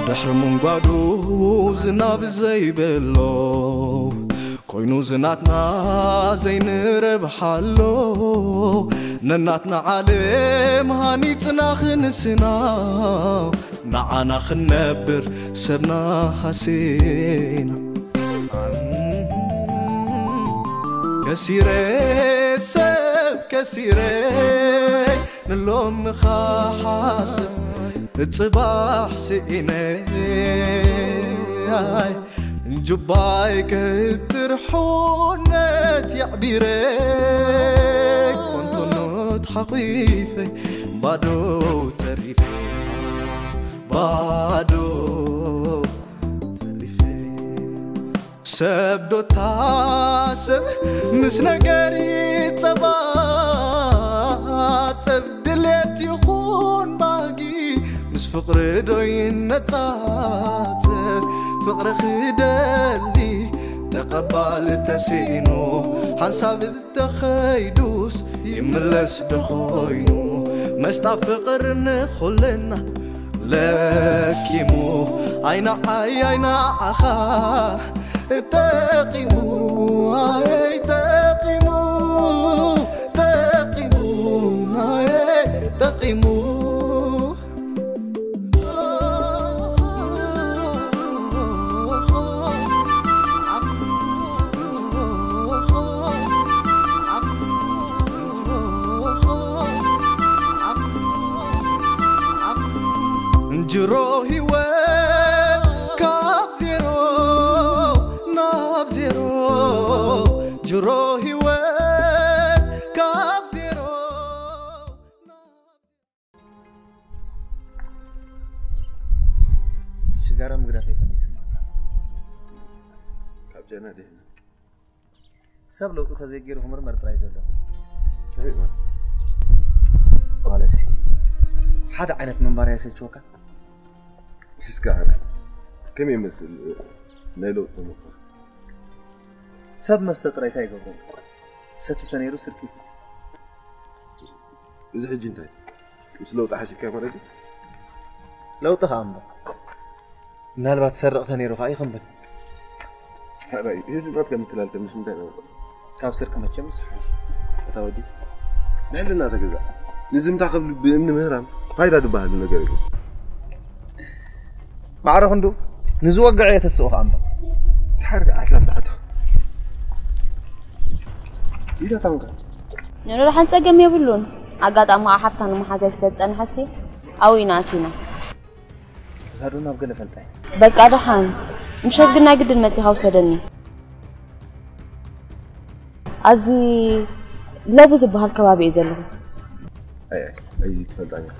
ድሕሪ ምንጓዱ ዝናብ ዘይብሎ ኮይኑ ዝናትና ዘይንረብሓሎ፣ ነናትና ዓለም ሃኒጽና ክንስና፣ ንዓና ክንነብር ሰብና ሃሲና። ከሲረ ሰብ ከሲረ ንሎም ንኻሓስብ ጽባሕ ስኢነ ጁባይ ከትርሑነት የዕቢረ ኮንቶኖት ሓቂፈይ ባዶ ተሪፈ ባዶ ተሪፈ ሰብ ዶ ታስብ ምስ ነገር ጸባ ጸብ ድሌት ይኹን ባህጊ ምስ ፍቕሪ ዶ ይነጻጸር ፍቕሪ ክደሊ ተቐባል ተሲኢኑ ሓንሳብ ተኸይዱስ ይምለስ ዶ ኾይኑ መስጣ ፍቕር ንኹልና ለኪሙ ኣይና ኣይ ኣይና ኣኻ ጠቂሙ ኣይ ጠቂሙ ጠቂሙ ኣይ ጠቂሙ እንጅሮ ህይወት ካብ ዜሮ ናብ ዜሮ ጅሮ ህይወት ካብ ዜሮ ሽጋራ ምግዳፈይ ከመይ ይስማዕካ? ካብ ጨና ድህና ሰብ ለውጢ ተዘይገይሩ ክምርመር ጥራይ ዘሎ። ከመይ ማለት? ማለትሲ ሓደ ዓይነት ምንባር ኣይሰልችወካ? እስከ ኣነ ከመይ ይመስል ናይ ለውጢ ተመክሮ? ሰብ መስተ ጥራይ እንታይ ይገብሮ? ሰቲ ተነይሩ ስርቂ ይፍልጥ። እዚ ሕጂ እንታይ? ምስ ለውጢ ሓሲብካዮ ማለት እዩ? ለውጢ ከኣ እምበር። ምናልባት ሰርቕ ተነይሩ ከኣ ይኽንብል። ሓራይ፣ እዚ ናትካ ምትላል ምስ ምንታይ ነው? ካብ ስርቂ መቸም ዝሓይሽ። ኣታ ወዲ፣ ንሕልና ተገዛእ። ንዝምታ ክብል ብእምኒ ምህራም ፋይዳ ዝበሃል ነገር የለን። ማዕረ ክንዱ ንዝወግዐ የተስኦ ከኣ እምበር። ድሓር ከኣ ሓሳብ ተኣቶ። ኢዳ ታንካ። ንዑ ደሓን ጸገም የብሉን። ኣጋጣሚ ከኣ ሓፍታ ንምሓዝ ስለ ዝጸንሐሲ ኣብኡ ኢና ኣቲና። እዛ ዶ ናብ ገለ ፈልጣይ። በቃ ደሓን። ምሸት ግን ናይ ግድን መጺኻ ውሰደኒ። ኣብዚ ለቡ ዝበሃል ከባቢ እየ ዘለኹ። ኣይ፣ ኣይ፣ ኣይትፈልጣን ኢኻ።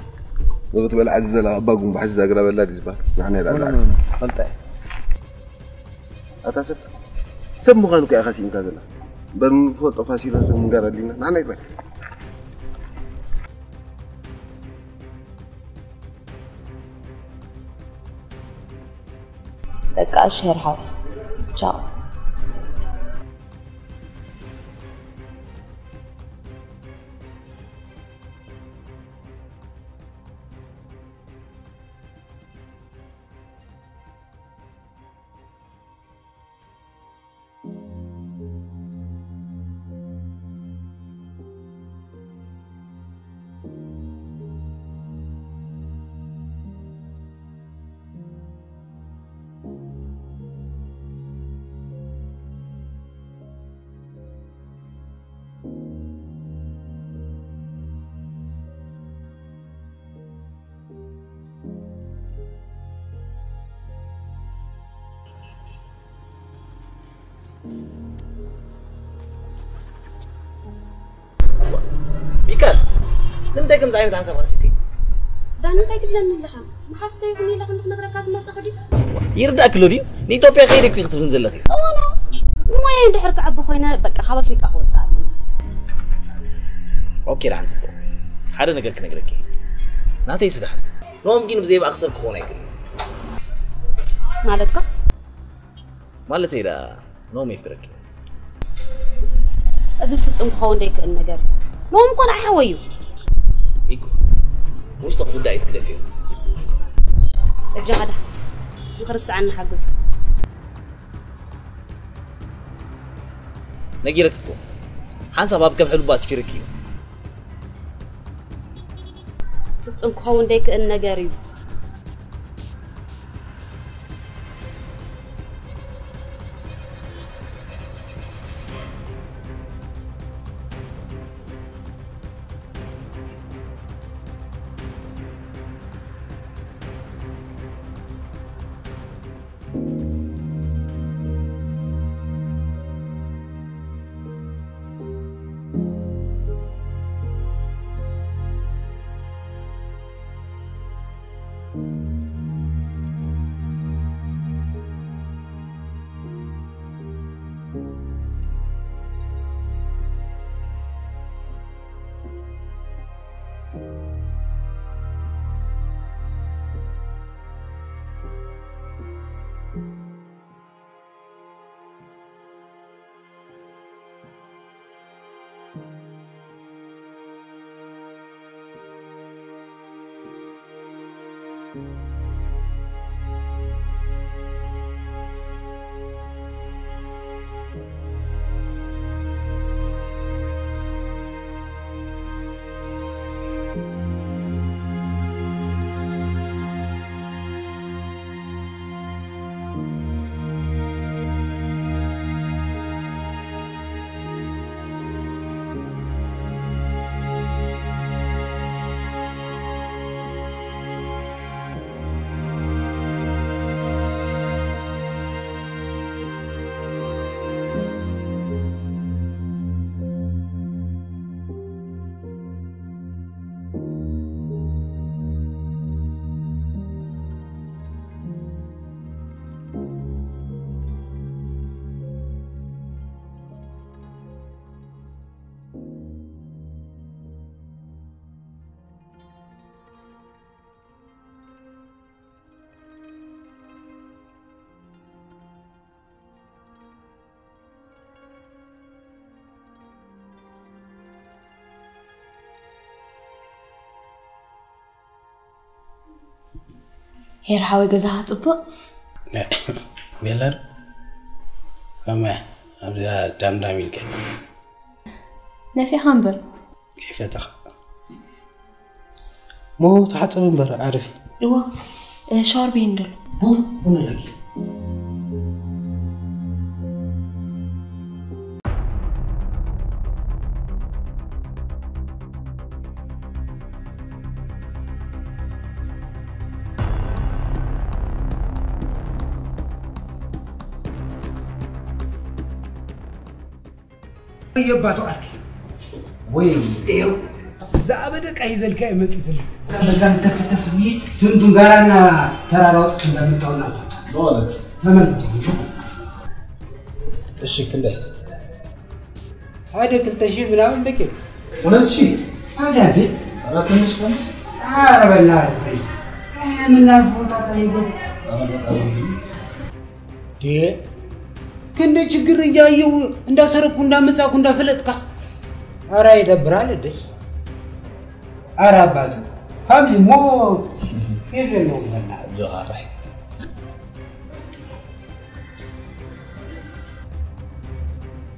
ንኽትበልዓ ዝዘላ ኣባ ጉንባሕ ዝዛግራ በላ ድዩ ዝበሃል? ንዓና ይበልዓ። ኖ፣ ኖ፣ ኖ፣ ፈልጣ እየ። ኣታ ሰብ፣ ሰብ ምዃን እኮ ኢኻ ስኢንካ ዘላ። እምበር ንፈልጦ ፋሲለስ ምንጋር ኣድልዩና። ንዓና ይግባእ። በቃ እሺ፣ ሄርሓው። ቻው። ሚካል፣ ንምንታይ ከምዚ ዓይነት ሓሳብ ሓሲብኪ? ዳኒ፣ እንታይ ትብለኒ ኣለኻ? መሓዝተይ ይኹን ኢለ ክንዲ ክነግረካ ዝመጻኹ ድዩ? ይርዳእኪ ኣሎ ድዩ? ንኢትዮጵያ ከይደ እኮ ክትብልኒ ዘለኺ። እዋና፣ ንሞያይ እንድሕር ክዕቢ ኮይነ፣ በቃ፣ ካብ ኣፍሪቃ ክወጽእ ኣለኒ። ኦኬ፣ ደሓን፣ ጽቡቕ። ሓደ ነገር ክነግረኪ። ናተይ ስራሕ ሎሚ ግን ብዘይ ብኣኺ ሰብ ክኸውን ኣይክእልን። ማለትካ? ማለተይ ደኣ ኖም የፍቅረኪ። እዚ ፍጹም ክኸውን ዘይክእል ነገር እዩ። ኖም እኮ ንዓይ ሓወይ እዩ። ኢኮ፣ ውሽጥኺ ጉዳይ ትግደፍዮ። በጃኻ ደኣ ንኽርስዓኒ ሓግዝ። ነጊረኪ እኮ። ሓንሳብ ኣብ ከብሒ ልቡ ኣስፊርኪ እዩ። ፍጹም ክኸውን ዘይክእል ነገር እዩ። ሄር ሓወይ፣ ገዛኻ ጽቡቕ? ቤለር፣ ከመይ ኣብዚኣ ዳምዳም ኢልካ? ነፊኻ እምበር። ከይፈተኻ። ሞ ተሓጸብ እምበር፣ ዓርፊ። እዋ፣ እ፣ ሻወር ቤት እንደሎ። ቡን፣ ቡን ኣለኪ። የባቱ ዓርኪ። ወይ ይኸው ዝኣበደ ቃይ ዘልካ ይመጽእ ዘሎ። በዛም ተፍ ተፍ የሚል ስንቱን ጋራና ተራራ ወጥቶ እንዳመጣውና በእውነት። ተመልከቱ። እሺ፣ ክንደይ? ሓደ ክልተ ሺህ ምናምን በቂ። ሁለት ሺህ? ታዲያ እንዴ? ኧረ ትንሽ ቀንስ። ኧረ በእናትህ። እ፣ የምናልፈው ጣጣ ይጎድ። ኧረ በጣም እንዴ? ዴ፣ ክንደ ችግር እያየው እንዳሰረኩ እንዳመጻኩ እንዳፈለጥካስ። ኧረ ይደብራል እንዴ? ኧረ ኣባቱ። ፋሚሊ ሞ የለ ነው በእናትህ። ጆሃር።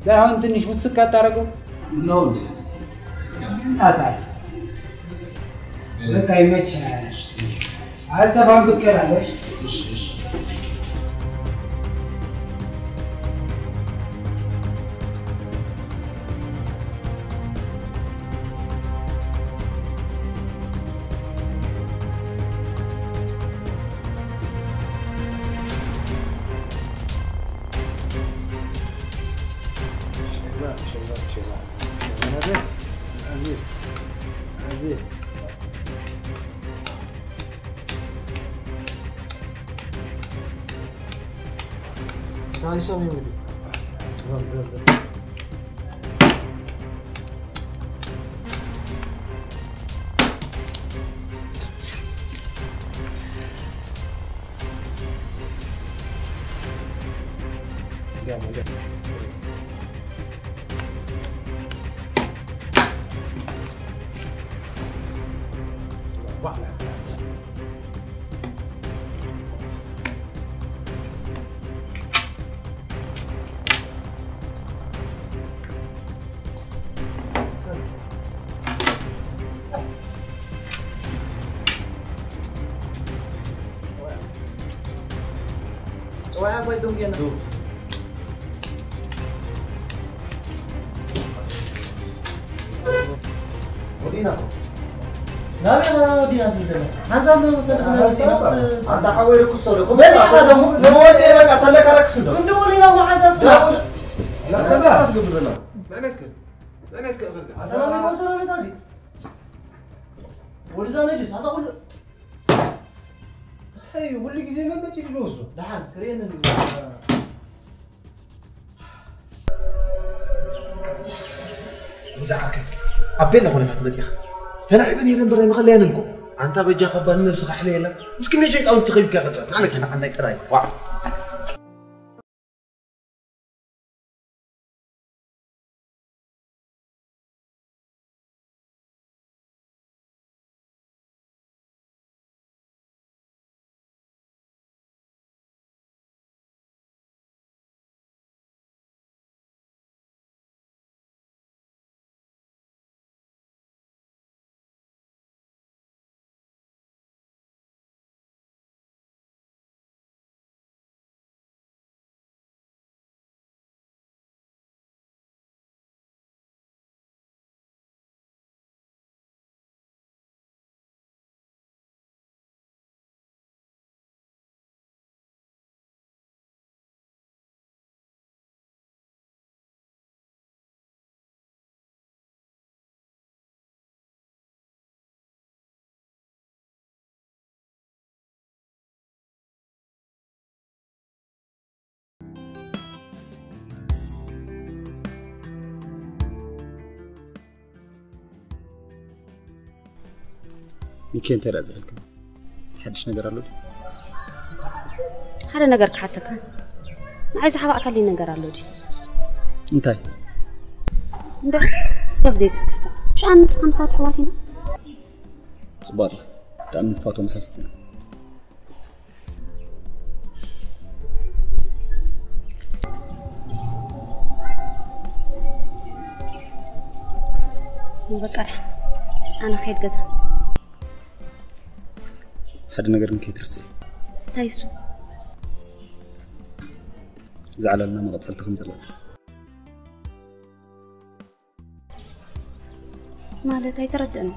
ላይሆን ትንሽ ውስክ አታረገው? ነው እንዴ? ታታ። በቃ ይመችናል። አልጠፋም፣ ብቅ እላለሁ። እሺ፣ እሺ። So I have like don't get ወዲና ናበይ ኢና ወዲና ትብል ዘለና? ሓንሳብ መሰለ ሓንሳብ ክንመለስ ኢና። ኣታ ሓወይ ርኩስ ተውለ። በዚኣ ደሞ ንወዲ በቃ ተለካ ረክስ እንዶ። ክንዲ ወዲና እሞ ሓንሳብ ትብል። لا لا لا تقبل لا. ወዲዛ ነጅስ ኣታ ኩሉ እንታይ ኩሉ ግዜ መመጭ ይልወሱ ደሓን ክርእየኒ እዛ ዓርከይ ኣብ ቤላ ኩነታት መፂኻ ተላዒበ ነይረ እምበር ኣይምኸለየንን እኮ ኣንታ በጃ ከባኒ ነብስኻ ሕለ የላ ምስኪን ሸይጣውንቲ ከቢካ ቀፀል ንዓነ ከነዓናይ ጥራይ ዋዕ ሚኪ እንታይ ደኣ ዝሕልካ ሓድሽ ነገር ኣሎ ድዩ? ሓደ ነገር ክሓተካ ንዓይ ዝሓባእካሊ ነገር ኣሎ ድዩ? እንታይ? እንደ ስጋብ ዘይስክፍታ ሽኣን ንስኻ ንፋት ኣሕዋት ኢና ጽቡቕ ኣለኻ ብጣዕሚ ንፋቶ መሓዝቲ ኢና በቃ ደሓን ኣነ ኸይድ ገዛ ሓደ ነገር ግን ከይትርስዒ እንታይ እሱ እዛ ዕላልና መቐጸልታ ከም ዘለዋ ማለት ኣይተረድእን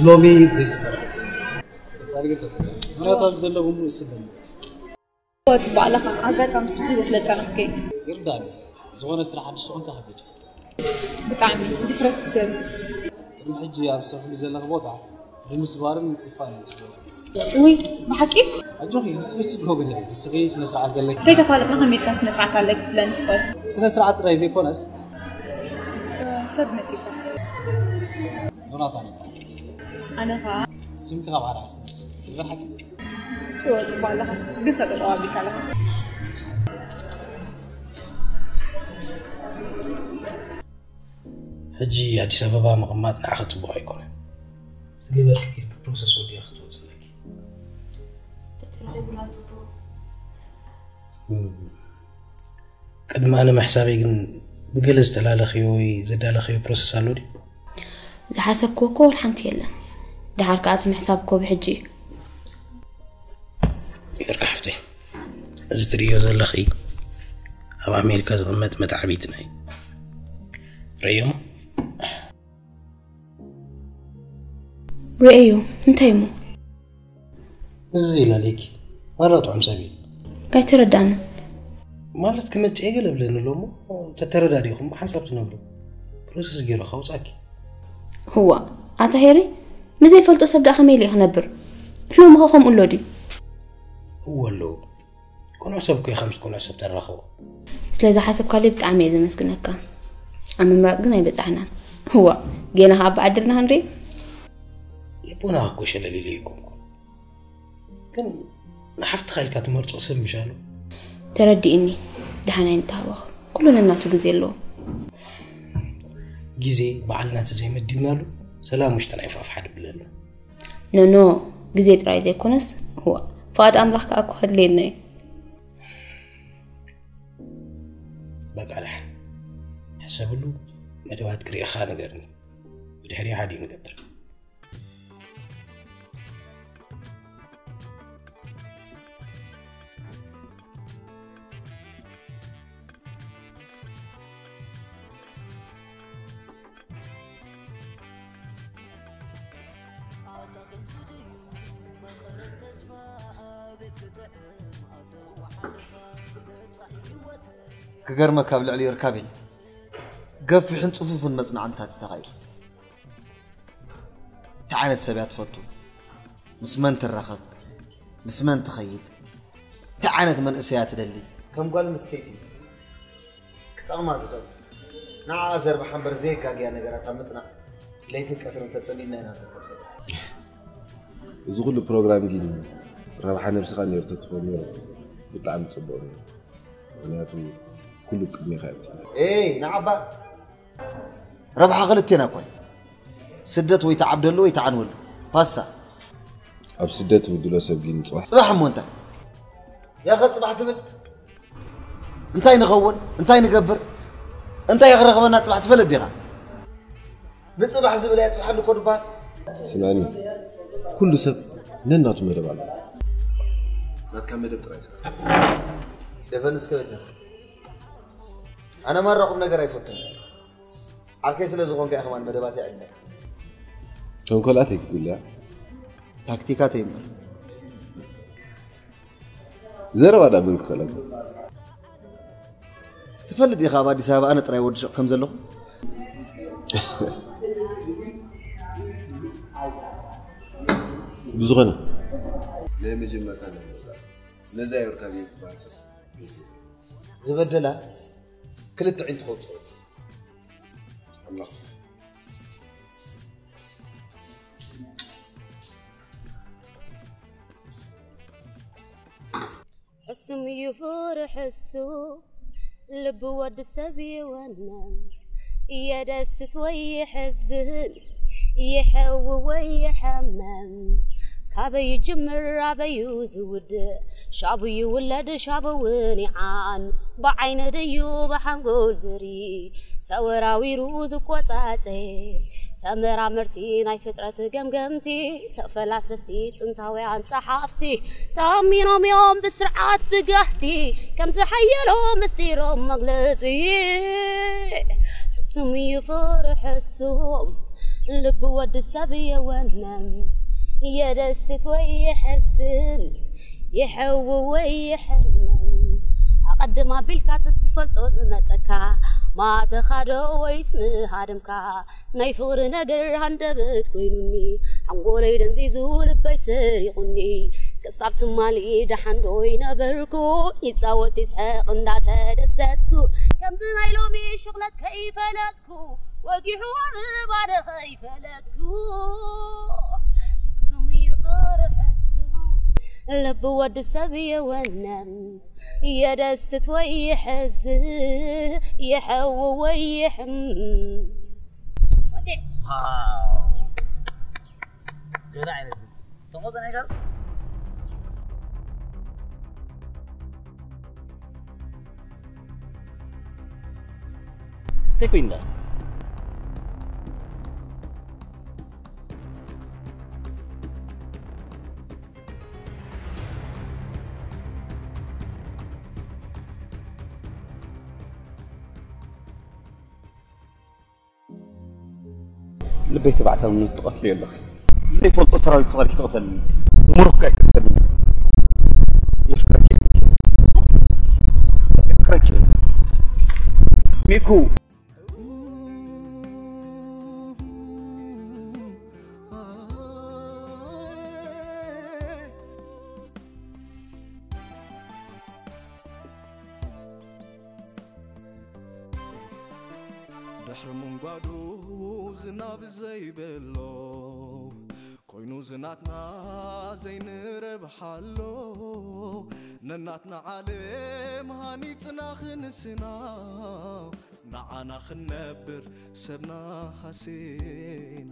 ሎሚ ዘይስበር ቀጻሊ ግን ተፈጠረ ምክንያቱ ኣብዚ ዘሎ ብምሉእ ስበል ጽቡቕ ኣለኻ ኣጋጣሚ ስራሕ ሒዘ ስለ ዝጸናሕኩ እየ ይርዳኒ ዝኾነ ስራሕ ሓድሽ ዝኾንካ ከቢድ ብጣዕሚ ድፍረት ሰብ ቅድሚ ሕጂ ኣብ ዝሰርሕሉ ዘለኺ ቦታ ብምስባርን ምጥፋእን እዩ ዝፍለጥ ውይ ብሓቂ ኣጆኺ ንስኺ ስግሆ ግደፊ ንስኺ ስነ ስርዓት ዘለኪ ከይተፋለጥና ከመይ ኢልካ ስነ ስርዓት ኣለኪ ክትብለኒ ትኽእል ስነ ስርዓት ጥራይ ዘይኮነስ ሰብ መፂእካ ዮናታን ይበሃል ኣነ ከዓ ስምኪ ካብ ዓራት ትነስእ ይበል ሓቂ እወ ፅቡቅ ኣለኻ ግን ሰቀቀው ኣቢልካ ኣለኻ ሕጂ ኣዲስ ኣበባ ምቕማጥ ንዓኺ ፅቡቕ ኣይኮነን ዝገበርኪ ጌርኪ ፕሮሰስ ወዲእኺ ክትወፅእ ኣለኪ ተተረኺቡና ፅቡቅ ቅድሚ ኣነ ምሕሳበይ ግን ብገለ ዝተላለኽዮ ወይ ዘዳለኽዮ ፕሮሰስ ኣሎ ድዩ? ዝሓሰብክዎ እኮ ወላ ሓንቲ የለን። ደሓር ከኣ እቲ ምሕሳብ እኮ ብሕጂ እዩ። ብርካ ሓፍተይ፣ እዚ ትርእዮ ዘለኺ ኣብ ኣሜሪካ ዝቕመጥ መተዓቢትና እዩ። ርእዮሞ? ርእዮ እንታይ እሞ? እዚ ኢላለኪ፣ ማራ ጥዑም ሰብ እዩ። ኣይተረዳንን። ማለት ክመጽእ ገለ ብለኒ ኣሎ እሞ፣ ተተረዳዲኹም ብሓንሳብ ትነብሩ። ፕሮሰስ ገይሩ ከውጻኪ። ህዋ፣ ኣታ ሄሪ፣ ምስ ዘይፈልጦ ሰብ ደኣ ከመይ ኢለ ክነብር? ሎሚ ኸ ከምኡ ኣሎ ድዩ? እወ ኣለዉ። ቅኑዕ ሰብ እኮ ኢኻ ምስ ቅኑዕ ሰብ ተራኽቦ። ስለዚ ሓሰብካለይ ብጣዕሚ እየ ዘመስግነካ። ኣብ ምምራጽ ግን ኣይበጻሕናን። ህዋ፣ ጌና ኸዓ ብዓድልና ክንርኢ። ልቦናኻ እኮ ሸለል ኢሉ ኣይኮንኩ። ግን ንሓፍትኻ ኢልካ ትመርጾ ሰብ ምሻሉ? ተረዲእኒ። ደሓን ኣይንተሃወኽ። ኩሉ ነናቱ ግዜ ኣለዎ። ግዜ በዓልና ተዘይመዲብናሉ ሰላም ውሽጥና ይፋፍሓ ድብለሉ። ኖኖ፣ ግዜ ጥራይ ዘይኮነስ፣ ህዋ፣ ፍቓድ ኣምላኽ ከኣ እኮ ከድልየና እዩ። በቃ ደሓን ሕሰብሉ። መደባት ክርእኻ ንገርኒ። ብድሕሪ ሓዲኡ ንገብር። ክገርመካ ኣብ ልዕሊ እርካቤል ገፊሕን ጽፉፍን መጽናዕንታት ተኻይዱ። እንታይ ዓይነት ሰብ እያ ትፈቱ? ምስ መን ትራኸብ? ምስ መን ትኸይድ? እንታይ ዓይነት መንእሰይ እያ ትደሊ? ከም ጓል ኣንስተይቲ ክጠቕማ ዝኽእል ንዓኣ ዘርብሓ እምበር ዘየጋግያ ነገራት ኣብ ምጽናዕ ለይትን ቀትርን ተጸሚድና ኢና ንርከብ ዘለና። እዚ ኩሉ ፕሮግራም ግን ረብሓ ነብስኻ ነይሩ ተትኾን ነይሩ ብጣዕሚ ጽቡቕ ነይሩ። ምክንያቱ ኩሉ ቅድሜኻ እዩ ዝጸንሕ። ኤይ ንዓባ ረብሓ ክልቴና እኮ እዩ። ስደት ወይ ትዓብደሉ ወይ ትዓንወሉ። ፓስታ። ኣብ ስደት ትብድሎ ሰብ ግን ጽባሕ ጽባሕ እሞ እንታይ? ያኸ ጽባሕ ትብል? እንታይ ንኸውን? እንታይ ንገብር? እንታይ ክረኽበና ጽባሕ ትፈልጥ ዲኻ? ንጽባሕ ዝብል እያ ጽባሕ እኮ ድበሃል። ስምዐኒ፣ ኩሉ ሰብ ነናቱ መደብ ኣለዎ። ናትካ መደብ ጥራይ ስራሕ። ደፈን እስከ በጃ። ኣነ ማራ ቁም ነገር ኣይፈቱን። ዓርከይ ስለ ዝኾንካ እየ ከማን መደባት ይዕድመካ። ተንኮላት ኣይክትብልያ። ታክቲካት እምበር። ዘረባ ዳ መን ክኸለካ? ትፈልጥ ኢኻ ኣብ ኣዲስ ኣበባ ኣነ ጥራይ ወዲ ሹቕ ከም ዘለኹ? ብዝኾነ ናይ መጀመርታ ናይ ነዛ ዮርካ ቤት ትበሃል ሰብ ዝበደላ ክልተ ዒንቱ ከውፅኦ። ሕሱም እዩ ፍሩይ ሕሱም ልቢ ወዲ ሰብ ይወነን። የደስት ወይ የሐዝን፣ የሐው ወይ የሐመም፣ ካበይ ይጅምር ኣበዩ ዝውድእ? ሻቡ ይውለድ ሻቡ እውን ይዓን፣ ብዓይኒ ድዩ ብሓንጎል ዝሪ? ተወራዊሩ ዝቆጻጸ ተመራመርቲ ናይ ፍጥረት ገምገምቲ፣ ተፈላሰፍቲ ጥንታውያን ጸሓፍቲ፣ ተኣሚኖም እዮም ብስርዓት ብጋህዲ፣ ከም ዝሓየሎ ምስጢሮም መግለጺ። ሕሱም እዩ ፍሩይ ሕሱም ልቢ ወዲ ሰብ የወነን፣ የደስት ወይ የሐዝን፣ የሐው ወይ የሐምም። ኣቐድም ኣቢልካ ትትፈልጦ ዝመጸካ፣ ማእተኻ ዶ ወይስ ምሃድምካ? ናይ ፍቕሪ ነገር ሃንደበት ኮይኑኒ፣ ሓንጎለይ ደንዚዙ ልበይ ሰሪቑኒ። ክሳብ ትማሊ ደሓን ዶ ይነበርኩ፣ ይጻወት ይስሕቕ እንዳተደሰትኩ። ከምዚ ናይ ሎሚ ሽቕለት ከይፈለጥኩ፣ ወጊሑ ኣርባነ ከይፈለጥኩ። ሕሱም እዩ ፍሩይ ሕሱም ልቢ ወዲ ሰብ የወነን፣ የደስት ወይ የሐዝን፣ የሐው ወይ የሕምም። ወዴ። ገለ ዓይነት ድምፂ ሰምዖ ዘ ነገር። እንታይ ኮይንና? ልበይ ተባዕታውነት ትቐትልዮ ኣለኺ። ዘይፈልጦ ሰራዊት ፍቕሪ ክትቕተልኒ፣ ብምሩኽካ ኣይቅተልኒ። የፍቅረኪ፣ የፍቅረኪ። ሚኩ። ድሕሪ ምንጓዱ ዝናብ ዘይብሎ ኮይኑ ዝናትና ዘይንረብሓሎ፣ ነናትና ዓለም ሃኒጽና ክንስና፣ ንዓና ክንነብር ሰብና ሃሲና።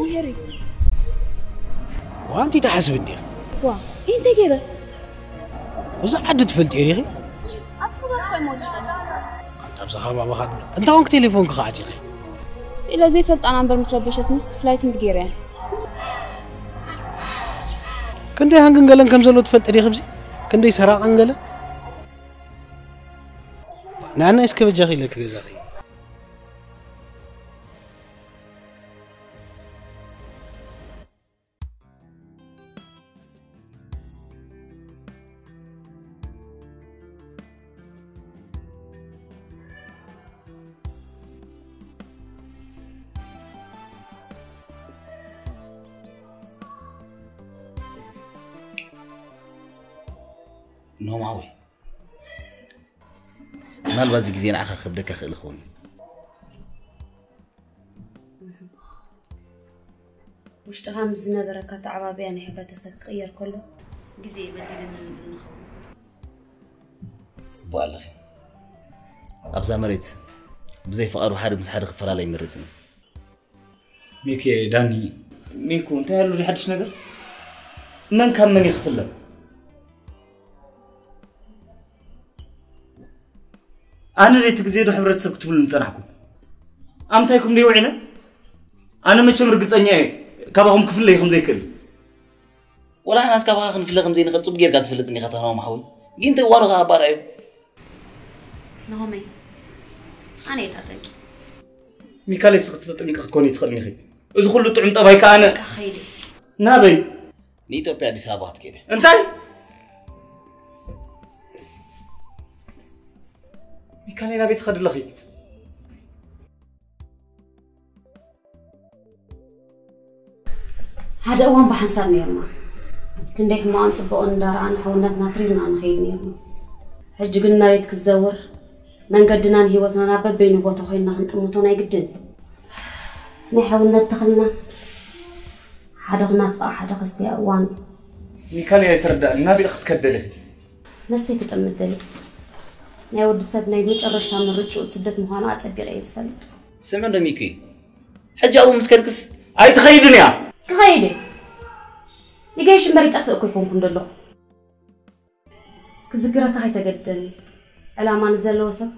ውሄሪ ዋንቲ ትሓስብ እንዲኻ ዋ እንታይ ገይረ እዚ ዓዲ ትፈልጥዮ ዲኺ ኣብ ከባቢ ኮይ መውፅጠ ኣብዛ ከባቢ ኻድ እንታይ ኮንክ ቴሌፎን ክኸዓፂኺ ኢለ ዘይፈልጣ ናምበር ምስ ረበሸትንስ ፍላይት ምድ ገይረ እያ ክንደይ ሃንግን ገለን ከም ዘሎ ትፈልጢ ዲኺ ብዚ ክንደይ ሰራቕን ገለን ንኣና እስከ በጃኺ ኢለኪ ገዛኺ ኖማዊ ምናልባት እዚ ግዜ ንዓኻ ክብደካ ክእል ይኸውን እዩ ውሽጥኻ ምስ ዝነበረካ ተዓባብያ ናይ ሕብረተሰብ ክቕየር ከሎ ግዜ በዲልኒ ንብል ንኸውን ጽቡቕ ኣለኺ ኣብዛ መሬት ብዘይ ፍቓዱ ሓደ ምስ ሓደ ክፈላለ ይምርጽ እዩ ሚኪ ዳኒ ሚኩ እንታይ ኣሎ ሓድሽ ነገር መን ካብ መን ይኽፍለን ኣነ ደቲ ግዜ ዶ ሕብረተሰብ ክትብሉ ንጸናሕኩም ኣምታይኩም ደይ ውዒነ ኣነ መቸም ርግጸኛ እየ ካባኹም ክፍለ ይኹም ዘይክእል ወላ ሓናስ ካባኻ ክንፍለ ከም ዘይንኽእል ጽቡቅ ጌርካ ትፈልጥኒ ኢኻ ተኸናው ማሕወይ ግን ተዋኑ ኸዓ ባርኣዩ ንሆመይ ኣነ እየ እታ ጠንቂ ሚካል እስኺ ተጠንቂ ክትኮኒ ትኽእልኒ ኢኺ እዚ ኩሉ ጥዑም ጠባይ ከኣ ኣነ ከይዲ ናበይ ንኢትዮጵያ ኣዲስ ኣበባ ክትከይደ እንታይ ሚካል ናበይ ትኸዲ ኣለኺ ሓደ እዋን ብሓንሳብ ነርና ክንደይ ሕማቕን ፅቡቕን እንዳረኣና ሕውነትና ትሪርና ንኸይድ ነርና ሕጂ ግን መሬት ክትዘውር መንገድናን ህይወትናን ኣብ በበይኑ ቦታ ኮይንና ክንጥምቶ ናይ ግድን ናይ ሕውነት ተኽልና ሓደ ክናፍቓ ሓደ ከስትያ እዋን ሚካል እያ ኣይትረዳእን ናበይ ክትከደለ ነፍሰይ ክጥምት ደልየ ናይ ወዲ ሰብ ናይ መጨረሻ ምርጭኡ ስደት ምዃኑ ኣፀቢቐ እየ ዝፈልጥ ስምዕ ዶ ሚኪ ሕጂ ኣብኡ ምስ ከድክስ ኣይትኸይድን እያ ክኸይድ እየ ይገይሽ እምበር ይጠፍእ እኮ ይኮንኩ እንደለኹ ክዝክረካ ከይተገድደኒ ዕላማ ንዘለዎ ሰብ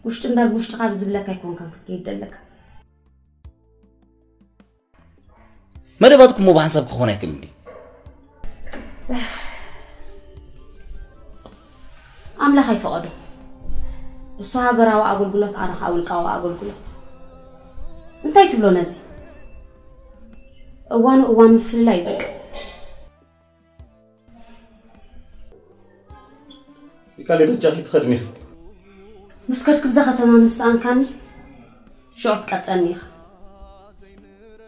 ውሽጢ እምበር ብውሽጥኻ ብዝብለካ ኣይኮንካን ክትከይድ ደለካ መደባትኩም ሞ ብሓንሳብ ክኾን ኣይክእል እንዲ ኣምላኽ ኣይፈቐዶ እሱ ሃገራዊ ኣገልግሎት ኣነ ከዓ ውልቃዊ ኣገልግሎት እንታይ ትብሎ ነዚ እዋኑ እዋን ምፍልላይ ይበቅ ይካል ደጃኺ ትኸድኒ ኢኺ ምስ ከድኩ ብዛ ከተማ ምስ ሰኣንካኒ ሽዑ ክትቀብፀኒ ኢኻ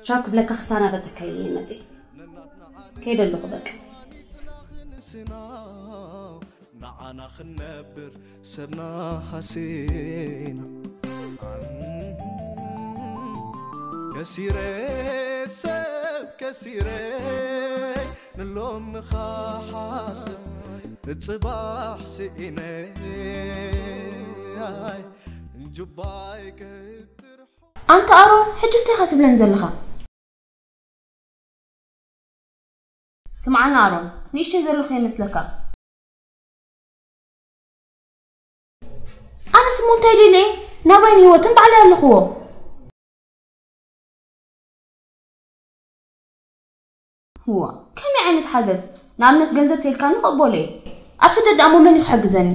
ሻው ክብለካ ክሰናበተካ ኢለ እየ መፅእ ከይደ ኣለኹ በቃ ንዓና ክንነብር ሰብና ሃሲና ከሲረ ሰብ ከሲረ ንሎሚ ኻሓስብ ንጽባሕ ስኢነ ጁባይ ክትርሖ ኣንታ ኣሮን ሕጂ እንታይ ኢኻ ትብለኒ ዘለኻ ስምዓኒ ኣሮን ንእሽተይ ዘለኹ ይመስለካ? ኣነስ እሞ እንታይ ደልየ? ናብራይን ህይወትን ባዕለይ ኣለኽዎ። እዋ፣ ከመይ ዓይነት ሓገዝ? ንኣብነት ገንዘብ ተልካኒ ክቕበሎ እየ። ኣብ ስደት ደኣ እሞ መን እዩ ክሕግዘኒ?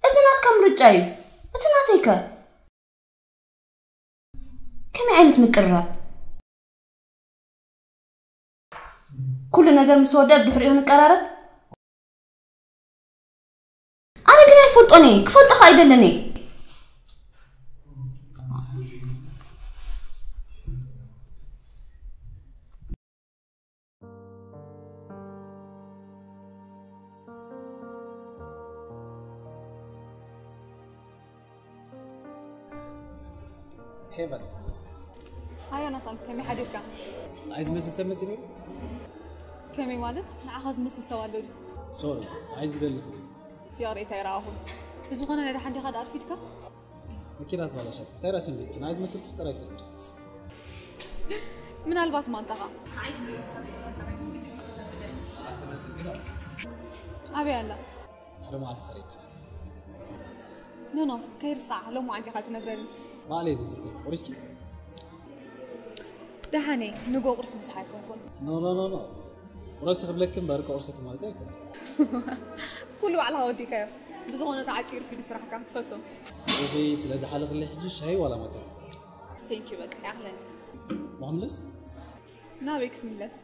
እዚ ናትካ ምርጫ እዩ። እቲ ናተይከ? ከመይ ዓይነት ምቅርራብ? ኩሉ ነገር ምስ ተወደአ ብድሕሪኡ ክንቀራረብ? ኣነ ግን ኣይፈልጦን እየ፣ ክፈልጦ ኸኣ ኣይደልን እየ። ሄቨን። ሃይ ዮናታን፣ ከመይ ሓዲርካ? ንዓይ ዝመስል ሰብ መፂ ነይሩ? ከመይ ማለት? ንዓኻ ዝመስል ሰብ ኣሎ ድዩ? ሶሪ፣ ንዓይ ዝደሊ ክብል። ይቕሬታ ኣይረኣኹን። ብዝኾነ ናይ ደሓን ዲኻ ደኣ ኣርፊድካ? መኪና ተባላሻት። እንታይ ራእሲ እንዴት? ንዓይ ዝመስል ፍጥረት እንዲ። ምናልባት ማንታኻ። ኣትመስል ግን ኣለ። ኣበይ ኣላ? ሓደ መዓልቲ ኸሪት። ኖ ኖ፣ ከይርሳዕ ሎም መዓልቲ ኢኻ ትነግረኒ። ባዕለይ ዝዝክር። ቁሪስኪ? ደሓነይ፣ ንጎ ቁርሲ ብዙሕ ኣይኮንኩን። ኖ ኖ ኖ ኖ። ቁረሲ ክብለኪ እምበር ከቁርሰኪ ማለት ኣይኮነ። ኩሉ ባዕልኻ ወዲእካዮ። ብዝኾነ ተዓፂ ርፊዱ ስራሕካ ትፈቶ። ሩኺ ስለ ዝሓለኽለይ ሕጂ ሻሂ ዋላ ማታ። ቴንኪ በቃ ይኣኽለኒ። መክምለስ? ናበይ ክትምለስ?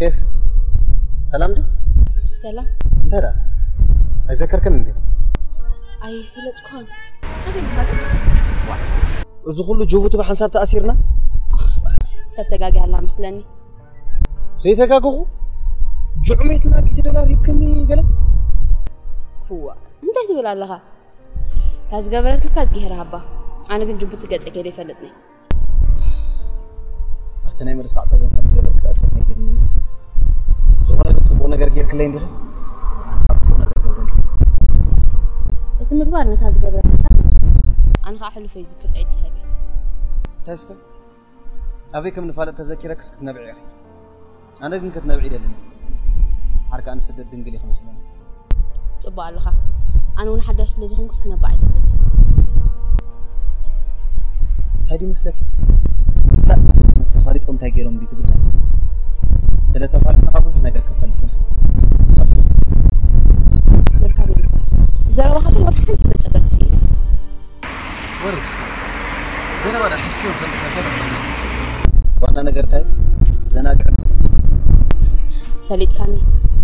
ኤፍ ሰላም ዲ ሰላም እንታይ ደኣ ኣይዘከርክን እንዴ? ኣይፈለጥኳን። እዚ ኩሉ ጅቡቲ ብሓንሳብ ተኣሲርና ሰብ ተጋጊ ኣላ ምስለኒ። ዘይተጋገኹ ጅዑሜትና ሚእቲ ዶላር ሂብክኒ ገለ ክዋ እንታይ ትብል ኣለኻ? እታ ዝገበረትልካ እዝጊሄር ሃባ። ኣነ ግን ጅቡቲ ገጸ ከይደ ይፈልጥኒ። ኣቲ ናይ ምርሳዕ ጸገም ከም ገበርካ ሰብ ነጊርኒ። ዝኾነ ግን ጽቡቕ ነገር ጌርክለይ እንዲኺ። ኣቲ ጽቡቕ ነገር ገብረልኪ። እቲ ምግባር ነታ ዝገብረትልካ ኣነ ኸዓ ሕሉፈይ ዝክር ጥዕይቲ ሰብ እየ። እንታይ እስከ? ኣበይ ከም ንፋለጥ ተዘኪረክስ ክትነብዒ ኢኺ። ኣነ ግን ክትነብዒ ይደልን። ሓርቃ ንስደት ድንግል ኢኺ መስለኒ። ጽቡቕ ኣለኻ። ኣነ እውን ሓዳሽ ስለ ዝኾንኩስ ክነባዕ ይደልን። እንታይ ድዩ መስለኪ? ምፍላጥ ማለት ምስ ተፋሊጦም እንታይ ገይሮም እንዲቲ ጉዳይ። ስለ ተፋሊጥና ካብ ብዙሕ ነገር ክንፈልጥ ኢና። ምርካብ ይባል። ዘረባኻ ግን ወላ ሓንቲ መጨበጥ ስኢነ። ወሬ ትፍታ። ዘረባ ዳ ሒዝኪ ወፈልካ ከደቀመት። ዋና ነገር እንታይ? ዘናግዕ ሙዚቃ። ፈሊጥካኒ።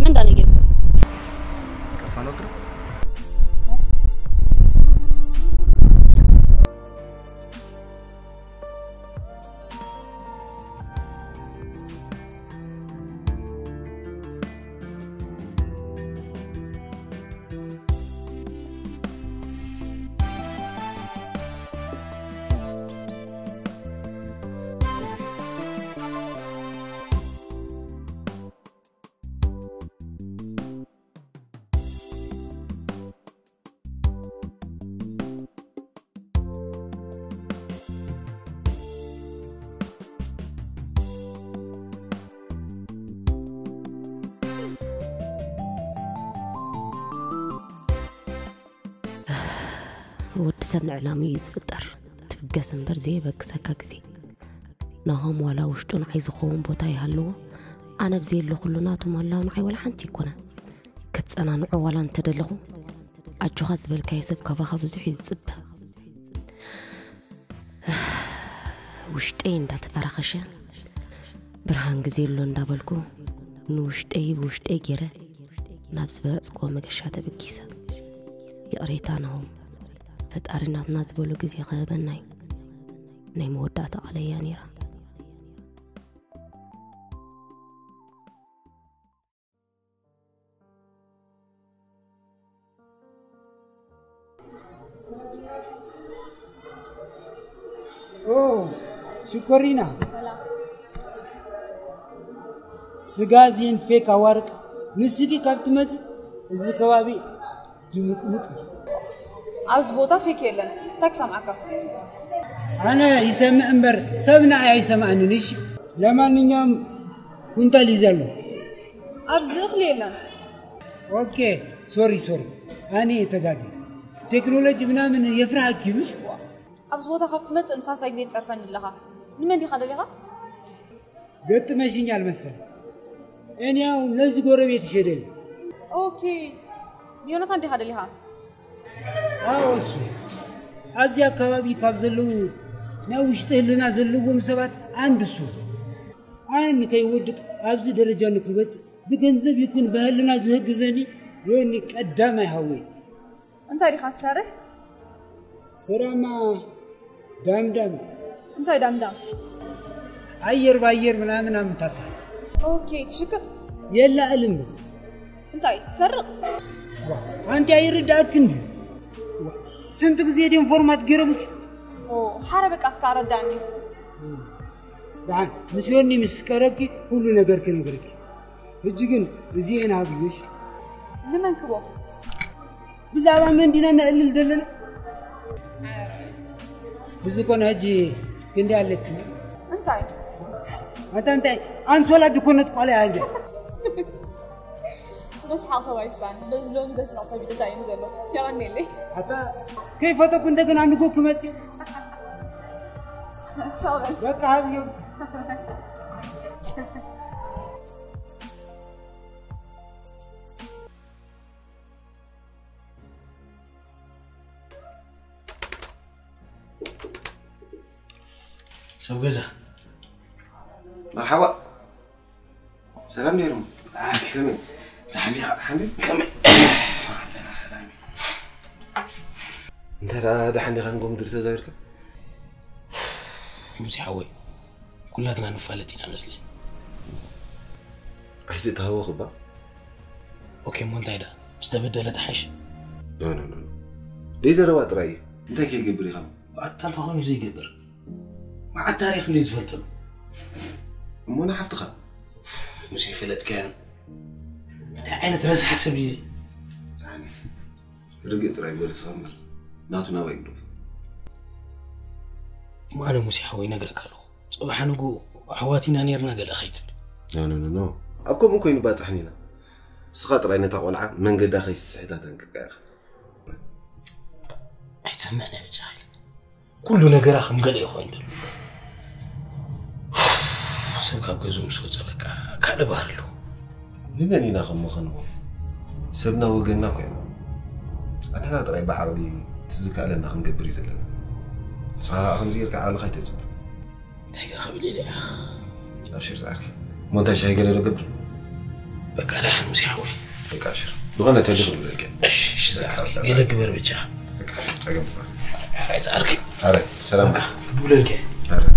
መን ዳ ነጊርካ? ከፋን ወግር። ወዲ ሰብ ንዕላምኡ እዩ ዝፍጠር። ትብገስ እምበር ዘየበግሰካ ግዜ። ናሆም ዋላ ውሽጡ ንዓይ ዝኸውን ቦታ ይሃልዎ፣ ኣነ ኣብ ዘየለኹሉ ናቱ ምህላው ንዓይ ዋላ ሓንቲ ኣይኮነን። ክትጸናንዖ ዋላ እንተደለኹ፣ ኣጆኻ ዝበልካዮ ሰብ ካባኻ ብዙሕ እዩ ዝጽበ። ውሽጠይ እንዳተፈራኸሸ፣ ብርሃን ግዜ ኣሎ እንዳበልኩ፣ ንውሽጠይ ብውሽጠይ ገይረ ናብ ዝበረጽክዎ መገሻ ተበጊሰ። ይቕሬታ ናሆም፣ ፈጣሪ ናትና ዝበሎ ግዜ ክህበና እዩ። ናይ መወዳእታ ቃለይ እያ ነይራ። ኦ፣ ሽኮሪና። ስጋ እዚን ፌክ ኣዋርቅ። ንስኪ ካብ ትመጽእ እዚ ከባቢ ድምቅምቅ። ኣብዚ ቦታ ፌክ የለን። እንታይ ክሰምዓካ? ኣነ ይሰምዕ እምበር ሰብ ንዓይ ኣይሰምዓንን። እሺ፣ ለማንኛውም ኩንታል እዩ ዘሎ። ኣብዚ እኽሊ የለን። ኦኬ፣ ሶሪ ሶሪ፣ ኣነ ተጋጊ። ቴክኖሎጂ ምናምን የፍርሃኪ ምሽ? ኣብዚ ቦታ ካብ ትመጽእ ንሳልሳይ ግዜ ትጸርፈኒ ኣለኻ። ንመን ዲኻ ደሊኻ? ገጥመሽኛል መሰል። እኔ ያው ነዚ ጎረቤት ይሸደል። ኦኬ፣ ዮናታን ዲኻ ደሊኻ? ኣዎ፣ እሱ ኣብዚ ኣካባቢ ካብ ዘለዉ ናይ ውሽጢ ህልና ዘለዎም ሰባት አንድ እሱ። ኣነ ከይወድቅ ኣብዚ ደረጃ ንክበጽእ ብገንዘብ ይኩን ብህልና ዝህግዘኒ ዮኒ ቀዳማይ ሃወይ። እንታይ ዲኻ ትሰርሕ? ስራማ ዳምዳም። እንታይ ዳምዳም? ኣየር ባየር ምናምን ኣምታታ። ኦኬ፣ ትሽቅጥ? የላ እልም። እንታይ ትሰርቕ? ዋ፣ ኣንቲ ኣይርዳእክ እንዲ። ዋ፣ ስንት ግዜ ድዮም ፎርማት ገይሮምክ? ኦ፣ ሓረ በቃ እስካ ኣረዳእኒ። ደሓን ምስ ዮኒ ምስ ቀረብኪ ኩሉ ነገር ክነግርኪ። ሕጂ ግን እዚኤን ሃብዩሽ። ንመን ክቦ? ብዛዕባ መን ዲና ነዕልል ዘለና? እዚ ኮነ ሕጂ ክንዲ ኣለኪ። እንታይ? ኣንታ እንታይ? ኣንሶላ ድኮነት ቆልያ እዚኣ። መስሓቕ ሰብ ኣይሳን። በዚ ሎሚ ዘስሕቕ ሰብ እዩ ተሳኢኑ ዘሎ። የቐንየለይ። ኣታ ከይፈተኩ እንደገና ንጎ ክመጽእ። ቻው በል። በቃ ሃብዮም። ሰብ ገዛ መርሓባ። ሰላም ነይርሞ። ኣክ። ከመይ? ደሓን ዲኻ? ደሓን ዲኻ? ከመይ? ኣለና ሰላም እዩ። እንተ ደኣ ደሓን ዲኻ ንጎ ምድሪ ተዛዊርካ? ሙሴ ሓወይ፣ ኩላትና ንፋለጥ ኢና መስለኒ። ኣይትተሃወኽ እባ። ኦኬ፣ እሞ እንታይ ደኣ? ምስ ተበደለ ትሓሽ? ኖ፣ ኖ፣ ኖ፣ ኖ። ደይ ዘረባ ጥራይ እዩ። እንታይ ከይገብር ኢኻ? ኣታ እንተኾይኑ ዘይገብር። መዓት ታሪኽ እንደ ዝፈልጠሉ። እሞ ንሓፍትኻ? ሙሴ ፈለጥካዮን። እንታይ ዓይነት ረሳሕ ሰብ እዩ? ርግእ ጥራይ በል እስኻ እምበር። ናቱ ናባይ ግደፎ። እሞ ኣነ ሙሴ ሓወይ እነግረካ ኣለኹ። ጽባሕ ንግሆ ኣሕዋት ኢና ኔርና ገለ ከይትብል። ኖ፣ ኖ፣ ኖ፣ ኖ። ኣብ ከምኡ ኮይኑ ባጻሕኒ ኢና። ንስኻ ጥራይ ነታ ቆልዓ መንገዳ ከይትስሕታ ተንቅቃ ኢኻ። ኣይትሰምዕን እያ በጃኻ ኢለ። ኩሉ ነገራ ከም ገለ እዩ ኮይኑ ዘሎ። ሰብ ካብ ገዝኡ ምስ ወጸ በቃ ካልእ ባህሪ ኣለዎ። ንመን ኢና ከም መኸንዎ? ሰብና ወገንና እኮ እዮም። ኣንሕና ጥራይ ብዓቕሊ እቲ ዝከኣለና ክንገብር እዩ ዘለና። ንስኻ ከዓ ከምዚ ጌርካ ዓቕልኻ ኣይተጽብር። እንታይ ከ ክብል ኢለ እያ? ኣብሽር ዝዓርከይ። እሞ እንታይ ሻሂ ገለ ዶ ገብር? በቃ ደሓን ሙሴ ሓወይ። በቃ ኣብሽር። ዝኾነ ተልፍ ንብለልከ። እሺ፣ እሺ፣ ዝዓርከይ። ገለ ግበር በጃኻ። በቃ ኣብሽር፣ ጸገም እኮ። ሕራይ ዝዓርከይ። ሕራይ፣ ሰላም። በቃ፣ ክድውለልከ። ሕራይ።